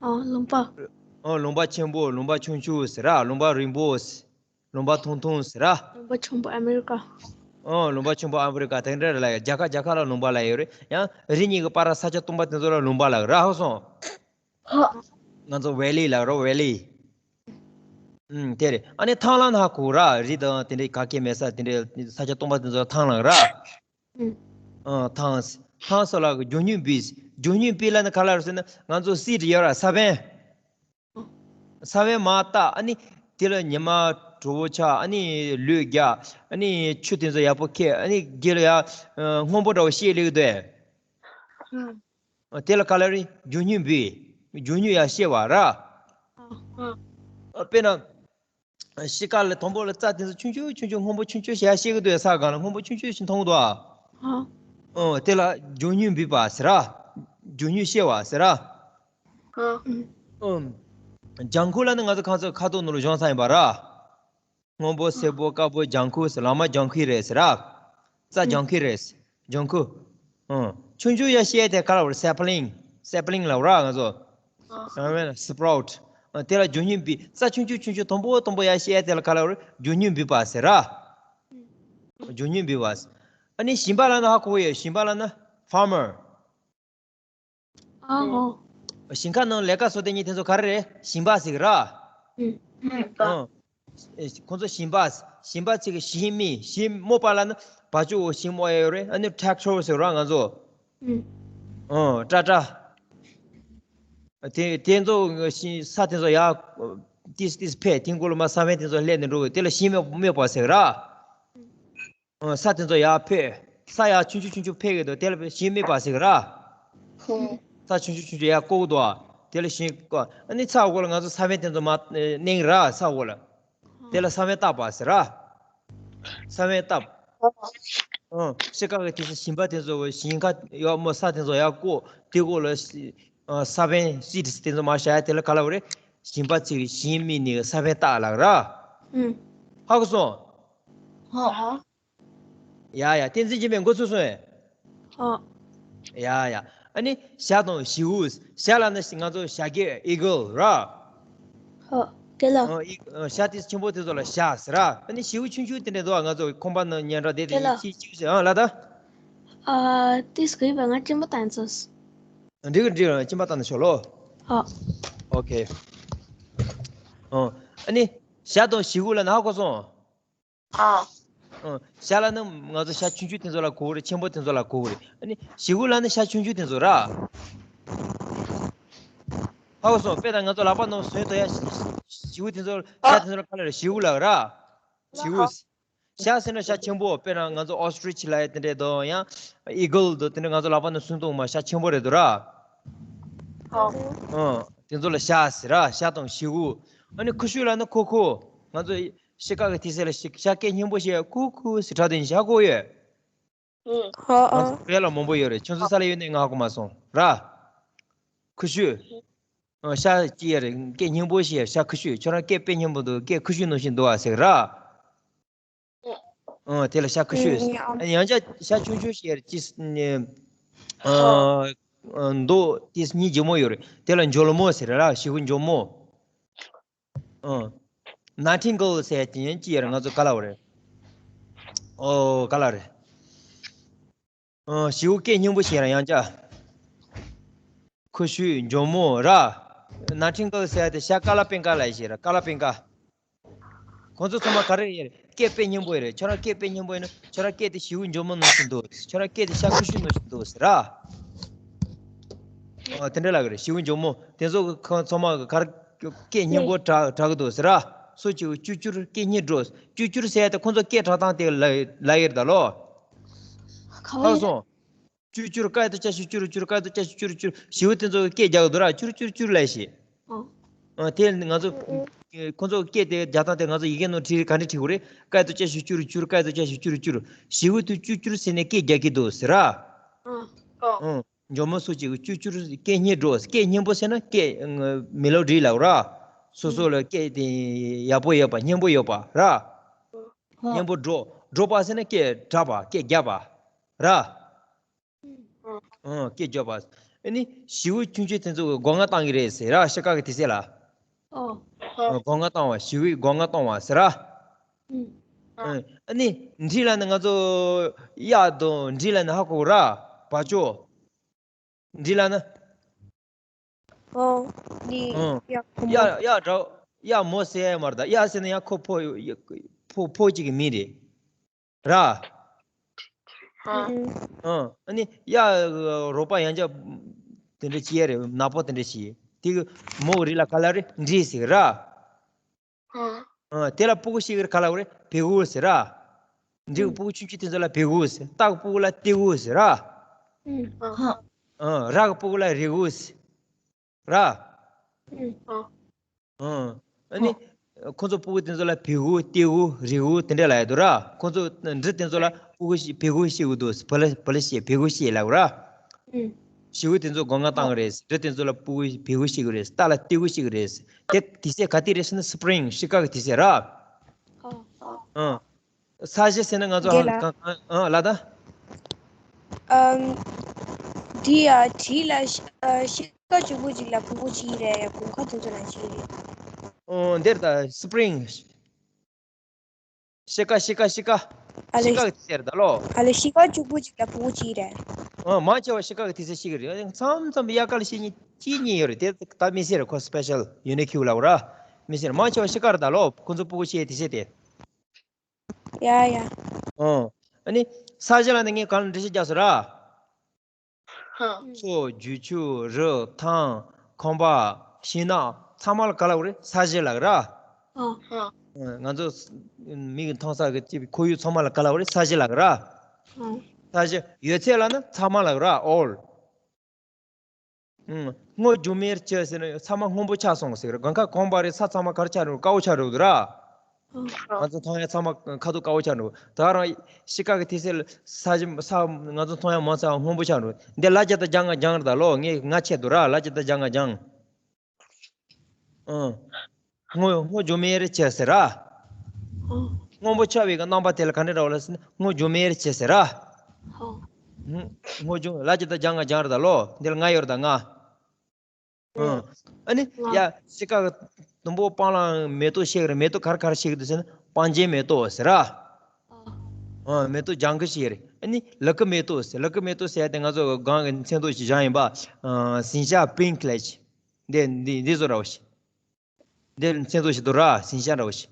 ཨ། ལུང་པ། ཨ། ལུང་པ་ཆེན་པོ། ལུང་པ་ཆུང་ཆུང་ཟེར་ར། ལུང་པ་རིང་པོ་ཟེར། ལུང་པ་ཐུང་ཐུང་ཟེར་ར། ལུང་པ་ཆེན་པོ་ཨ་མེ་རི་ཀ། ཨ། ལུང་པ་ཆེན་པོ་ཨ་མེ་རི་ཀ་དེ་འདྲ་རེད་ལ། རྒྱ་གར་རྒྱ་གར་ལ་ལུང་པ་ལབ་ཡོད་རེད། ཡང་རི་གཉིས་ཀྱི་བར་ས་ཆ་སྟོང་པ་དེ་ཚོ་ལ་ལུང་པ་ལབ་ར། ཧ་གོ་སོང་། ཧ། ང་ཚོ་ཝེ་ལི་ལབ་རོ། ཝེ་ལི། ཨུམ། དེ་རེད། ཨ་ནི་ཐང་ལ་ན་ཧ་གོ་ར། རི་དང་དེ་འདྲའི་ག་གེ་མེད་ས་དེ་འདྲའི་ས་ཆ་སྟོང་པ་དེ་ཚོ་ལ་ཐང་ལབ་ར། ཨུམ། ཨ། ཐང་། ཐང་སོགས་ལ་མགྱོགས་མྱུར་འབུད། མགྱོགས་མྱུར་འབུད་ལབ་ན་ག་ལ་རེད་ཟེར་ན་ང་ཚོ་སི་ཊི་ཡོད་ར། ས་བོན། ས་བོན་མར་བཏབ། ཨ་ནི་དེ་ལ་ཉི་མ་དྲོ་པོ་ཆགས། ཨ་ནི་ལུད་རྒྱག་ཨ་ནི་ཆུ་དེ་ཚོ་ཡག་པོ་ཁྱེར། ཨ་ནི་དེ་ལ་ཡ་སྔོན་པོ་འདྲ་བོ་ཤར་སླེབས་འདུག་ཨ། དེ་ལ་ག་ལ་རེད། མགྱོགས་མྱུར་འབུད། མགྱོགས་མྱུར་ཡར་ཤར་བ་ར། དཔེར་ན། ཤི་ཀ་ལ་དང་པོ་ལ་རྩྭ་དེ་ཚོ་ཆུང་ཆུང་ཆུང་ཆུང་སྔོན་པོ་ཆུང་ཆུང་ཞིག་ཡར་ཤར་གི་འདུག་ས་སྒང་ལ་སྔོན་པོ་ཆུང་ཆུང་ཞིག་མཐོང་གི་འདུག་ཨ། ཨ། ཨོ། དེ་ལ་མགྱོགས་མྱུར་འབུད་པ་ཟེར་ར། མགྱོགས་མྱུར་ཤར་བ་ཟེར་ར། ཨ། ཨོ། ལྗང་ཁུ་ལབ་ན་ང་ཚོ་ཁ་ཚོ་ཁ་དོག་ནང་ལ་བཞག་ས་ཡིན་པ་ར། སྔོན་པོ་སེར་པོ་དཀར་པོ་ལྗང་ཁུ་ཟེར། ལ་མ་ལྗང་ཁུ་རེད་ཟེར་ར། རྩྭ་ལྗང་ཁུ་རེད། ལྗང་ཁུ། ཨང་། ཆུང་ཆུང་ཡར་ཤར་དེ་ག་ལ་བར་སེ་པ་ལིང་། སེ་པ་ལིང་ལབ་ར་ང་ཚོ། ཨང་། སི་པ་རའུ་ཊི། ཨང་། དེ་ལ་མགྱོགས་མྱུར་འབུད། རྩྭ་ཆུང་ཆུང་ཆུང་ཆུང་དང་པོ་དང་པོ་ཡར་ཤར་དེ་ལ་ག་ལ་བར་མགྱོགས་མྱུར་འབུད་པ་ཟེར་ར། མགྱོགས་མྱུར་འབུད་པ། ཨ་ནི་ཞིང་པ་ལབ་ན་ཧ་གོ་ཡོད། ཞིང་པ་ལབ་ན་farmer། ཨ་ཧོ། ཞིང་ཁ་ནང་ལས་ཀ་བཟོ་དེ་གཉིས་དེ་ཚོ་ག་རེ་རེད། ཞིང་པ་ཟེར་གི་ར། ཨུ། ཨུ། ཨང་། ཁོང་ཚོ་ཞིང་པ། ཞིང་པ་ཚིག་གི་ཞིང་མི། ཞིང་རྨོ་པ་ལབ་ན་བ་ཅོ་ཞིང་རྨོ་ཡ་ཡོད་རེད། ཨ་ནི་ཊེག་ཊར་ཟེར་ར་ང་ཚོ། ཨུ། ཨང་། ཊ་ཊ། དེ་དེ་ཚོ་ཞིང་ས་དེ་ཚོ་ཡར་ཏིས་ཏིས་ཕེ་དེ་གུ་ལ་མ་ས་བོན་དེ་ཚོ་ལྷས་ནས་འགྲོ་གི། དེ་ལ་ཞིང་རྨོ་པ་ཟེར་གི་ར། ཨང་། ས་དེ་ཚོ་ཡར་ཕེ། ས་ཡར་ཆུང་ཆུང་ཆུང་ཆུང་ཕེ་གི་འདུག། དེ་ལ་ཞིང་རྨོ་པ་ཟེར་གི་ར། ཧོ། ས་ཆུང་ཆུང་ཆུང་ཆུང་ཡར་བཀོག་གི་འདུག་ཨ། དེ་ལ་ཞིང་བཀོག། ཨ་ནི་ས་འོག་ལ་ང་ཚོ་ས་བོན་དེ་ཚོ་མར་མནན་གི་ར། ས་འོག་ལ། དེ་ལ་ས་བོན་བཏབ་པ་ཟེར་ར། ས་བོན་བཏབ། ཨང་། ཤི་ཀ་གི་དེ་ཚོ་ཞིང་པ་དེ་ཚོ་ཞིང་ཁ་ཡར་རྨོ། ས་དེ་ཚོ་ཡར་བཀོག། དེ་འོག་ལ་ས་བོན་སིཌ་སི་དེ་ཚོ་མར་བཞག་ཡ། དེ་ལ་ག་ལབ་རེད། ཞིང་པ་ཚིག་ཞིང་རྨོ་ནི་ས་བོན་བཏབ་ལབ་ར། ཧ་གོ་སོང་། ཧ། ཡ་ཡ། བསྟན་འཛིན་འཇིགས་མེད་མགོ་ཚོས་སོང་ངས། ཧ། ཡ་ཡ། ཨ་ནི་བྱ་དང་བྱིའུ། བྱ་ལབ་ན་ང་ཚོ་བྱ་སྐད་ཨི་གལ་ར། ཧ། དེ་ལ། ཨ་ཨི་ཨ་བྱ་དེ་ཆེན་པོ་དེ་ཚོ་ལ་བྱ་ཟེར་ར། ཨ་ནི་བྱིའུ་ཆུང་ཆུང་དེ་འདྲ་འདུག་ང་ཚོ་ཁང་པ་ནང་ཉལ་འདྲ་དེ་དེ་དེ་ལ། ཅི་ཅི་ཟེར། ཨ་ལ་ད། ཨ་དེ་སྐུལ་བ་ང་སྤྱིན་པ་བཏང་ཚོས། འགྲིག་གི་འགྲིག་གི། སྤྱིན་པ་བཏང་ན་ཆོག་ལོ། ཧ། ཨོ་ཁེ། ཨ་ཨ་ནི་བྱ་དང་བྱིའུ་ལབ་ན་ཧ་གོ་སོང་། ཨ། ཨ། བྱ་ལབ་ན་ང་ཚོ་བྱ་ཆུང་ཆུང་དེ་ཚོ་ལ་གོ་གི་རེད། ཆེན་པོ་དེ་ཚོ་ལ་གོ་གི་རེད། ཨ་ནི་བྱིའུ་ལབ་ན་བྱ་ཆུང་ཆུང་དེ་ཚོ་ར། ཧ་གོ་སོང་། དཔེར་ན་ང་ཚོ་ལག་པ་ནང་བཟུང་དུ་ཡ། བྱིའུ་དེ་ཚོ་བྱ་དེ་ཚོ་ལ་ག་ལབ་རེད། བྱིའུ་ལབ་ར། བྱིའུ། བྱ་ཟེར་ན་བྱ་ཆེན་པོ། དཔེར་ན་ང་ཚོ་ཨོ་སི་ཊི་རི་ཆི་ལབ་ཡ་དེ་འདྲས་དང་ཡང་ཨི་གལ་དང་དེ་འདྲས་ང་ཚོ་ལག་པ་ནང་བཟུང་དུ་མ་བྱ་ཆེན་པོ་རེད་འདུག་ར། ཨ། དེ་ཚོ་ལ་བྱ་ཟེར་ར། བྱ་དང་བྱིའུ། ཨ་ནི་ཁུ་བྱུག་ལབ་ན་ཁོ་ཁོ། ང་ཚོ་ཤི་ཀ་གི་དེ་ཚོ་ལ་ཤི་བྱ་སྐད་སྙན་པོ་བཤད། ཁུ་ཁུ་ཟེར་གྲགས་དེ་བྱ་གོ་ཡོད། ཧ་ཨ། ང་ཚོ་བོད་ལ་མང་པོ་ཡོད་རེད། ཁྱོད་ཚོ་ས་ལ་ཡོད་ནས་ང་ཧ་གོ་མ་སོང་ར། ཁུ་བྱུག། ཨ། བྱ་ཅི་ཡ་རེད། སྐད་སྙན་པོ་བཤད། བྱ་ཁུ་བྱུག། ཁྱོད་རང་སྐད་དཔེ་སྙན་པོ་འདུག། སྐད་ཁུ་བྱུག་ནང་བཞིན་འདུག་ཨ་ཟེར་གི་ར། ཨ། དེ་ལ་བྱ་ཁུ་བྱུག། ཨ། ཡང་བྱ་བྱ་ཆུང་ཆུང་བཤད་ཅི། ཨ། མདོག་དེ་སྙིང་རྗེ་མོ་ཡོད་རེད། དེ་ལ་འཇོལ་མོ་ཟེར་ར། བྱིའུ་འཇོལ་མོ། ཨ། ནའི་ཊིང་གལ་ཟེར་དེ་ཡང་ཅི་ཡ་རེད། ང་ཚོ་ག་ལབ་རེད། ཨོ་ག་ལབ་རེད། ཨ། བྱིའུ་སྐད་སྙན་པོ་བཤད་ར། ཡང་བྱ། ཁུ་བྱུག། འཇོལ་མོ་ར། ནའི་ཊིང་གལ་ཟེར་དེ་བྱ་ཀ་ལ་པིང་ཀ་ལབ་བཤད་ར། ཀ་ལ་པིང་ཀ། ཁོང་ཚོ་ཚང་མ་ག་རེ་ཡོད་རེད། སྐད་དཔེ་སྙན་པོ་ཡོད་རེད། ཁྱོད་རང་སྐད་དཔེ་སྙན་པོ་ཡོད་ན་ཁྱོད་རང་སྐད་དེ་བྱིའུ་འཇོལ་མོ་ནང་བཞིན་འདུག། ཁྱོད་རང་སྐད་དེ་བྱ་ཁུ་བྱུག་ནང་བཞིན་འདུག་ཟེར་ར། ཨ། དེ་འདྲ་ལབ་གི་རེད། བྱིའུ་འཇོལ་མོ་དེ་ཚོ་གི་ཁོང་ཚང་མ་གི་ག་རེ་སྐད་སྙན་པོ་གྲགས་གྲགས་གི་འདུག་ཟེར་ར། སུ་གཅིག་ཅུར་ཅུར་སྐད་སྙན་སྒྲོག། ཅུར་ཅུར་ཟེར་ཡ་དེ་ཁོང་ཚོ་སྐད་གྲགས་སྟངས་དེ་ལབ་ལབ་ཡོད་རེད་ད་ལོ། ཧ་གོ་སོང་། ཅུར་ཅུར། ཀ་ཡ་བཏགས་ཀྱ་ཞབས་ཀྱུ་རུ་ཀྱུར། ཀ་ཡ་བཏགས་ཀྱ་ཞབས་ཀྱུ་རུ་ཀྱུར། བྱིའུ་དེ་ཚོ་སྐད་རྒྱག་གི་འདུག་ར། ཅུར་ཅུར་ཅུར་ལབ་ཤིག། ཨ། ཨ། དེ་ང་ཚོ་ཨ་ཨ་ཁོང་ཚོ་སྐད་དེ་རྒྱག་སྟངས་དེ་ང་ཚོ་ཡི་གེ་ནང་བྲིས་རེད། ག་འདྲ་བྲིས་དགོས་རེད། ཀ་ཡ་བཏགས་ཀྱ་ཞབས་ཀྱུ་རུ་ཀྱུར། ཀ་ཡ་བཏགས་ཀྱ་ཞབས་ཀྱུ་རུ་ཀྱུར། བྱིའུ་དེ་ཅུར་ཅུར་ཟེར་ནས་སྐད་རྒྱག་གི་འདུག་ཟེར་ར། ཨ་ཨ། ཨ། འཇོལ་མོ་སུ་གཅིག་ཅུར་ཅུར་སྐད་སྙན་སྒྲོག། སྐད་སྙན་པོ་ཟེར་ན་སྐད་མེ་ལོ་ཌི་ལབ་ར། སོ་སོ་ལ་སྐད་དེ་ཡག་པོ་ཡོད་པ། སྙན་པོ་ཡོད་པ་ར། ཨ། སྙན་པོ་སྒྲོག། སྒྲོག་པ་ཟེར་ན་སྐད་གྲགས་པ། སྐད་རྒྱག་པ་ར། ཨ། སྐད་རྒྱག་པ། ཨ་ནི་བྱིའུ་ཆུང་ཆུང་དེ་ཚོ་གི་སྒོ་ང་བཏང་གི་རེད་ཟེར་ར། ཤི་ཀ་གི་དེ་ཚོ་ལ། ཨོ། ཨ། སྒོ་ང་བཏང་བ། བྱིའུ་ཡི་སྒོ་ང་བཏང་བ་ཟེར་ར། ཨ། ཨ་ནི་འབྲི་ལབ་ན་ང་ཚོ་གཡག་དང་འབྲི་ལབ་ན་ཧ་གོ་ར། བ་ཅོ། འབྲི་ལབ་ན། ཨོ། འདི། ཨ། གཡག་ཕོ་མོ། གཡག་གཡག་འདྲ། གཡག་མོ་ཟེར་ཡ་མ་རེད་ད། གཡག་ཟེར་ན་ཡང་ཁོ་ཕོ་ཕོ་ཕོ་གཅིག་གི་མིང་རེད། ར། ཨ། ཨ། ཨ་ནི་གཡག་རོགས་པ་ཡང་བསྐྱར་དེ་འདྲ་བྱེད་ཡ་རེད། ནག་པོ་དེ་འདྲ་བྱེད། དེ་གི་མོ་གི་རིགས་ལ་ག་ལབ་རེད། འབྲི་ཟེར་གི་ར། ཨ། ཨ། དེ་ལ་སྤུ་གུ་བཤད་གི་རེད། ག་ལབ་རེད། བེ་གུ་ཟེར་ར། འབྲི་གི་ཨ་སྤུ་གུ་ཆུང་ཆུང་དེ་ཚོ་ལ་བེ་གུ་ཟེར། རྟ་གི་སྤུ་གུ་ལ་ཏི་གུ་ཟེར་ར། ཨ། ཨ། ར་གི་སྤུ་གུ་ལ་རི་གུ་ཟེར་ར། ཨ། ཨ། ཨ་ནི་ཁོ་ཚོ་སྤུ་གུ་དེ་ཚོ་ལ་བེ་གུ་ཏི་གུ་རི་གུ་དེ་འདྲ་ལབ་ཡ་འདུག་ར། ཁོ་ཚོ་འབྲི་དེ་ཚོ་ལ་སྤུ་གུ་ཤི་བེ་གུ་ཤི་གི་འདུག། བུ་ལ་བུ་ལ་ཤི་བེ་གུ་ཤི་ལབ་ར། ཨ། བྱིའུ་དེ་ཚོ་སྒོ་ང་བཏང་གི་རེད། འབྲི་དེ་ཚོ་ལ་སྤུ་གུ་བེ་གུ་ཤི་གི་རེད། རྟ་ལ་ཏི་གུ་ཤི་གི་རེད། དེ་དུས་ཚོད་ག་དུས་རེད་ཟེར་ན་སི་པི་རིང་། ཤི་ཀ་གི་དུས་ཚོད་ར། ཨ། ཨ། ས་གཞི་ཟེར་ན་ང་ཚོ། རྒན་ལགས། ཨ། ལ་ད། ཨམ། འདི་ཡ་བྲིས་ལ་ཤི་ཨ་ཤི་ཀ་གཅིག་པུ་གཅིག་ལ་ཕྲུ་གུ་གཅིག་རེད། དགུན་ཁ་དུས་ཚོད་ལ་གཅིག་རེད། ཨོ། འདིར་ད་སི་པི་རིང་། ཤི་ཀ་ཤི་ཀ་ཤི་ཀ། ཨ་ལེ། གཤིས་ཀ་གི་དུས་ཚོད་རེད་ད་ལོ། ཨ་ལེ། གཤིས་ཀ་གཅིག་པུ་གཅིག་དང་ཕྲུ་གུ་གཅིག་རེད། ཨ། མང་ཆེ་བ་གཤིས་ཀ་གི་དུས་ཚོད་གཅིག་རེད། མཚམས་མཚམས་དབྱར་ཁ་ལ་བཤད་མཁན་གཅིག་གཉིས་ཡོད་རེད། དེ་ད་མི་སྲིད་རེད། ཁོ་སི་པེ་ཤལ་ཡུ་ནི་ཁིའུ་ལབ་ར། མི་སྲིད་རེད། མང་ཆེ་བ་གཤིས་ཀ་རེད་ད་ལོ། ཁོ་ཚོ་ཕྲུ་གུ་བཤད་དུས་ཚོད་དེ། ཡ་ཡ། ཨོ། ཨ་ནི་ས་གཞི་ལ་ནི་ངས་གང་ལ་འགྲེལ་བཤད་རྒྱག་སོང་ར། ཧ། མཚོ། རྒྱུག་ཆུ། རི། ཐང་། ཁང་པ། ཤིང་ནགས། ཚང་མ་ལ་ག་ལབ་རེད། ས་གཞི་ལབ་ར། ཧ། ང་ཚོ་མིག་གིས་མཐོང་ས་གི་ཅིག་ཁོར་ཡུག་ཚང་མ་ལ་ག་ལབ་རེད། ས་གཞི་ལབ་ར། ཧ། ས་གཞི་ཡོད་ཚད་ལ་ནི་ཚང་མ་ལབ་ར། ཨོལ། ཨང་། སྔོ་རྒྱུ་མའི་ཆུ་ཟེར་ན་ཚང་མ་སྔོན་པོ་ཆགས་སོང་ཟེར་རེད། དགུན་ཁ་གོམས་པ་རེད། ས་ཚང་མ་ག་རེ་ཆགས་འགྲོ། དཀར་པོ་ཆགས་འགྲོ་གི་ར། ང་ཚོ་མཐོང་ཡ་ཚང་མ་ཁ་ཐུག་དཀར་པོ་ཆགས་འགྲོ། ད་རང་གཤིས་ཀ་གི་དུས་ཚོད་ལ་ས་གཞི་ས་ང་ཚོ་མཐོང་ཡ་མང་ས་སྔོན་པོ་ཆགས་འགྲོ། འདི་ལ་ཇ་དང་ལྗང་ང་ལྗང་རེད་ད་ལོ། ངས་ང་ཆད་འདུག་ར། ལ་ཇ་དང་ལྗང་ང་ལྗང་། ཨང་། སྔོ་སྔོ་རྒྱུ་མའི་ཆུ་ཟེར་ར། སྔོན་པོ་ཆགས་པའི་གི་རྣམ་པ་དེ་ལ་ག་འདྲ་འདྲ་བ་ལབ་ཟེར་ན་སྔོ་རྒྱུ་མའི་ཆུ་ཟེར་ར། སྔོ་རྒྱུ་ལ་ཇ་དང་ལྗང་ང་ལྗང་རེད་ད་ལོ། འདི་ལ་ང་ཡོད་རེད་ད་ང་། ཨང་། ཨ་ནི་ཡ་གཤིས་ཀ་གི་དུམ་བུ་སྤང་བླང་མེ་ཏོག་བཤད་གི་རེད། མེ་ཏོག་ག་རེ་ག་རེ་བཤད་གི་འདུག་ཟེར་ན་སྤང་རྒྱན་མེ་ཏོག་ཟེར་ར། ཨང་། མེ་ཏོག་ལྗང་ཁུ་ཞིག་རེད། ཨ་ནི་ལི་ཁུ་མེ་ཏོག་ཟེར། ལི་ཁུ་མེ་ཏོག་ཟེར་ཡ་དེ་ང་ཚོ་སྒང་གི་མཚན་ཐོ་ཞིག་བཞག་ཡིན་པ། ཨང་། ཟིང་ཤ་པིང་ལབ་ཞིག་འདི་འདི་འདི་བཟོ་འདྲ་བོ་ཞིག་འདི་མཚན་ཐོ་ཞིག་འདུག་ར། ཟིང་ཤ་འདྲ་བོ་ཞིག་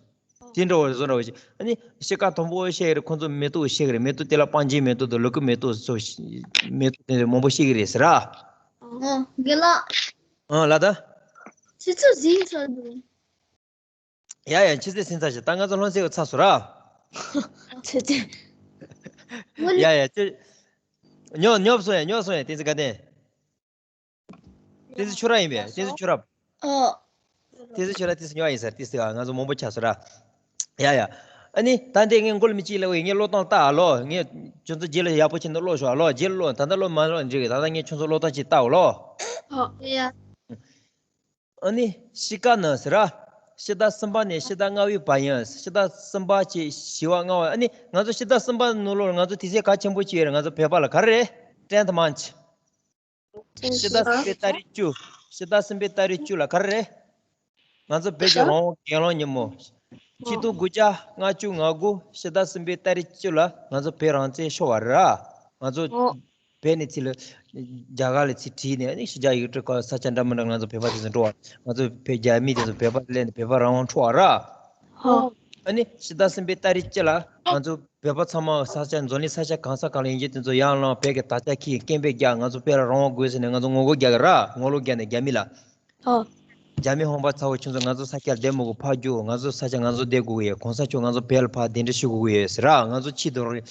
དེ་འདྲ་བོ་བཟོ་འདྲ་བོ་ཞིག་ཨ་ནི་གཤིས་ཀ་དུམ་བུ་བཤད་གི་རེད། ཁོ་ཚོ་མེ་ཏོག་བཤད་གི་རེད། མེ་ཏོག་དེ་ལ་སྤང་རྒྱན་མེ་ཏོག་དང་ལི་ཁུ་མེ་ཏོག་སོགས་མེ་ཏོག་དེ་མང་པོ་བཤད་གི་རེད་ཟེར་ར། ཨང་། རྒན་ལགས། ཨང་། ལ་ད། ཁྱེད་ཚོ་ཟིན་ཚར་འདུག་ཡ་ཡ། ཁྱེད་ཚོ་ཟིན་ཚར་ཞིག་ད་ང་ཚོ་སློབ་ཚན་གི་ཚར་སོང་ར། ཁྱེད་ཚོ། ཡ་ཡ། ཁྱེད། ཉོབ་ཉོབ་སོང་ཡ། ཉོབ་སོང་ཡ། བསྟན་འཛིན་དགའ་ལྡན། བསྟན་འཛིན་ཁྱོད་རང་ཡིན་པས། བསྟན་འཛིན་ཁྱོད་རང་། ཨོ། བསྟན་འཛིན་ཁྱོད་རང་བསྟན་འཛིན་ཉོ་ཡིན་ཟེར། བསྟན་འཛིན་ང་ཚོ་མང་པོ་ཆགས་སོང་ར། ཡ་ཡ། ཨ་ནི་ད་འདི་ངས་མགོ་ལ་མི་གཅིག་ལ་ངས་སློབ་སྟངས་ལྟ་ཨ་ལོ། ངས་ཁྱོད་ཚོ་རྗེས་ལ་ཡག་པོ་བྱས་ནས་ཀློག་ཤོག་ཨ་ལོ། རྗེས་ལ་ཀློག་ད་ལྟ་ཀློག་མ་ཀློག་འགྲིག་གི་ད་ལྟ་ངས་ཁྱོད་ཚོ་ཀློག་སྟངས་ཅིག་ལྟའོ་ལོ། ཨོ་ཡ། ཨ་ནི་གཤིས་ཀ་ནི་ཟེར་ར། ཕྱི་ཟླ་གསུམ་པ་ནས་ཕྱི་ཟླ་ལྔ་པའི་བར་ཡིན། ཕྱི་ཟླ་གསུམ་པ་བཅས་བཞི་པ་ལྔ་པ། ཨ་ནི་ང་ཚོ་ཕྱི་ཟླ་གསུམ་པ་ནང་ལོགས་ང་ཚོ་དུས་ཚོད་གལ་ཆེན་པོ་ཅིག་ཡོད་རེད། ང་ཚོ་བོད་པ་ལ་ག་རེ་རེད། ཏེན་ཐི་མན་ཐི། ཕྱི་ཟླ་གསུམ་པའི་ཏ་རིག་བཅུ། ཕྱི་ཟླ་གསུམ་པའི་ཏ་རིག་བཅུ་ལ་ག་རེ་རེད། ང་ཚོ་བོད་ཀྱི་རང་དབང་སྒེར་ལངས་ཉིན་མོ། ཆིག་སྟོང་དགུ་བརྒྱ་ལྔ་བཅུ་ང་དགུ་ཕྱི་ཟླ་གསུམ་པའི་ཏ་རིག་བཅུ་ལ་ང་ཚོ་བོད་རང་བཙན་ཤོར་བ་རེད། ང་ཚོ་ཨོ། བོད་ནས་ཚུར་ལ་རྒྱ་གར་ལ་ཚུར་ཁྲིད་ནས་ཨ་ནི་ཕྱི་རྒྱལ་ཡུལ་གྲུ་ཁག་ས་ཆ་འདྲ་མི་འདྲ་ང་ཚོ་བོད་པ་དེ་ཚོ་འགྲོ་བ། ང་ཚོ་བོད་རྒྱ་མི་དེ་ཚོ་བོད་པ་སླེབས་ནས་བོད་པ་རང་དབང་འཕྲོག་པ་རེད། ཨོ། ཨ་ནི་ཕྱི་ཟླ་གསུམ་པའི་ཏ་རིག་བཅུ་ལ་ང་ཚོ་བོད་པ་ཚང་མ་ས་ཆ་འཛམ་གླིང་ས་ཆ་གང་ས་གང་ལ་ཡིན་གྱི་དེ་ཚོ་ཡར་ལངས། བོད་ཀྱི་དར་ཆ་འཁྱེར་སྐད་འབོད་རྒྱག་ང་ཚོ་བོད་ལ་རང་དབང་དགོས་ཟེར་ནས་ང་ཚོ་ངོ་རྒོལ་རྒྱག་གི་ར། ངོ་ལོག་རྒྱག་ནས་རྒྱ་མི་ལ། ཨོ། རྒྱ་མི་ཧོང་པ་ཚ་བོ་ཁྱོད་ཚོ་ང་ཚོ་ས་སྐྱར་བསྡད་མི་དགོས། ཕར་རྒྱུགས། ང་ཚོ་ས་ཆ་ང་ཚོ་བསྡད་དགོས་ཀྱི་ཡོད། གོང་ས་མཆོག་ང་ཚོ་བོད་ལ་ཕར་གདན་འདྲེན་ཞུ་དགོས་ཀྱི་ཡོད་ཟེར་ར། ང་ཚོ་ཕྱི་དུ་རེད།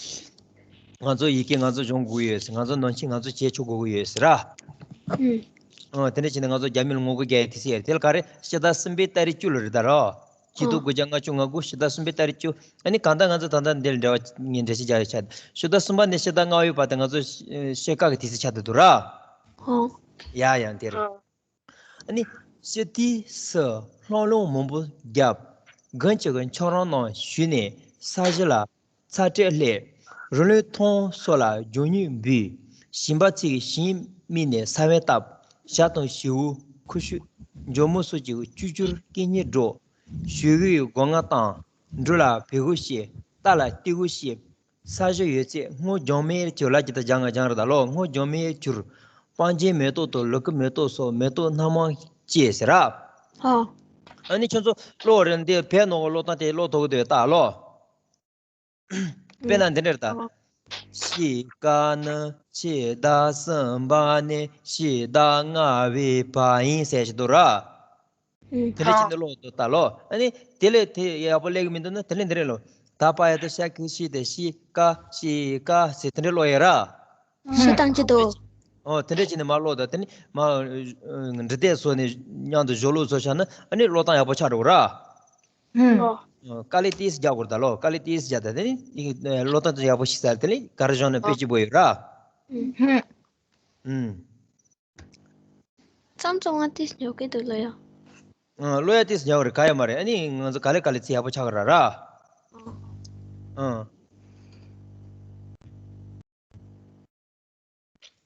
ང་ཚོ་ཡི་གེ་ང་ཚོ་སྦྱོང་དགོས་ཀྱི་ཡོད་ཟེར། ང་ཚོ་ནང་ཆོས་ང་ཚོ་བྱེད་ཆོག་དགོས་ཀྱི་ཡོད་ཟེར་ར། ཨུམ། ཨོ། དེ་འདྲ་བྱས་ནས་ང་ཚོ་རྒྱ་མི་ལ་ངོ་རྒོལ་རྒྱག་ཡའི་དུས་ཚོད་ཡོད་རེད། དེ་ལ་ག་རེ་ཕྱི་ཟླ་གསུམ་པའི་ཏ་རིག་བཅུ་ལ་རེད་ད་ར། ཆིག་སྟོང་དགུ་བརྒྱ་ལྔ་བཅུ་ང་དགུ་ཕྱི་ཟླ་གསུམ་པའི་ཏ་རིག་བཅུ། ཨ་ནི་གང་ལྟར་ང་ཚོ་ད་ལྟ་འདིར་འབྲེལ་བ་ངས་འགྲེལ་བཤད་རྒྱག་ཡ་ཆགས། ཕྱི་ཟླ་གསུམ་པ་ནས་ཕྱི་ཟླ་ལྔ་པའི་བར་དུ་ང་ཚོ་གཤིས་ཀ་གི་དུས་ཚོད་ཆགས་བསྡད་འདུག་ར། ཨོ། ཡ་ཡང་དེ་རེད། ཨ་ནི་ཕྱི་དུས་སུ་ལྷང་ལྷུང་མང་པོ་བརྒྱབ། དགུན་གྱི་ཆར་རོང་ནང་བཞུད་ནས་ས་གཞི་ལ་ཚ་དྲོད་སླེབས། རི་ལུང་ཐང་སོགས་ལ་ལྗང་ནག་འབུས། ཞིང་པ་ཚོས་ཞིང་རྨིས་ནས་ས་བོན་བཏབ། ཞྭ་དང་བྱེའུ། ཁུ་བྱུག་འཇོལ་མོ་སོགས་ཀྱིས་ཅུར་ཅུར་སྐད་སྙན་སྒྲོག། ཞོགས་ཀའི་སྒོ་ང་བཏང་། འབྲུ་ལ་བལ་གོས་བྱས། རྟ་ལ་སྟོད་གོས་བྱས། ས་གཞི་ཡོད་ཚད་སྔོ་ལྗང་མའི་ཆུ། ལ་ཇི་ལྟར་ལྗང་ང་ལྗང་རེད་ད་ལོ། སྔོ་ལྗང་མའི་ཆུར་སྤང་རྒྱན་མེ་ཏོག་དང་ལི་ཁུ་མེ་ཏོག་སོགས་མེ་ཏོག་སྣ་མང་སྐྱེས་ཟེར་ར། ཨ་ནི་ཁྱོད་ཚོ་ཀློག་རེད། འདི་བོད་ནང་གི་ཀློག་སྟངས་དེ་ཀློག་ཐུབ་ཀྱི་འདུག་ད་ལོ། དཔེར་ན་འདི་འདྲ་རེད་ད། གཤིས་ཀ་ནི་ཕྱི་ཟླ་གསུམ་པ་ནས་ཕྱི་ཟླ་ལྔ་པའི་བར་ཡིན་ཟེར་ཞིག་འདུག་ར། དེ་འདྲ་བྱས་ནས་ཀློག་འདུག་ད་ལོ། ཨ་ནི་དེ་ལས་དེ་ཡག་པོ་སླེབས་ཀྱི་མི་འདུག་ན་དེ་ལས་འདི་འདྲ་ཀློག་ད་པ་ཡ་ཏ་ཤ་ཁི་ཤི་ཏེ་གཤིས་ཀ་གཤིས་ཀ་ཟེར་དེ་འདྲ་ཀློག་ཡ་ར། ཤི་དང་ཅི་འདུག་ཨོ། དེ་འདྲ་བྱས་ནས་མར་ཀློག་ད། དེ་ནི་མར་འབྲི་དེབ་བཟོས་ནས་མཉམ་དུ་སྦྱོར་ཀློག་བཟོས་བཞག་ན་ཨ་ནི་ཀློག་སྟངས་ཡག་པོ་ཆགས་འགྲོ་གི་ར། ཨོ། དཀའ་ལས་ཏོག་ཙམ་རྒྱག་དགོས་རེད་ད་ལོ། དཀའ་ལས་ཏོག་ཙམ་རྒྱག་ད། དེ་ནི་ཀློག་སྟངས་དེ་ཡག་པོ་ཤེས་ཚར། དེ་ནི་ག་རེ་སྦྱོང་ན་དཔེ་སྐྱིད་པོ་ཡོད་ར། ཨུམ། ཨུམ། ཚམ་ཚོ་ང་ཏིས་ཉོ་གི་འདུག་ལོ་ཡ། ཨ། ལོ་ཡ་ཏིས་ཉོ་གི་རེད། ག་ཡོད་མ་རེད། ཨ་ནི་ང་ཚོ་ག་ལེ་ག་ལེ་ཚིག་ཡག་པོ་ཆགས་གི་ར་ར། ཨ།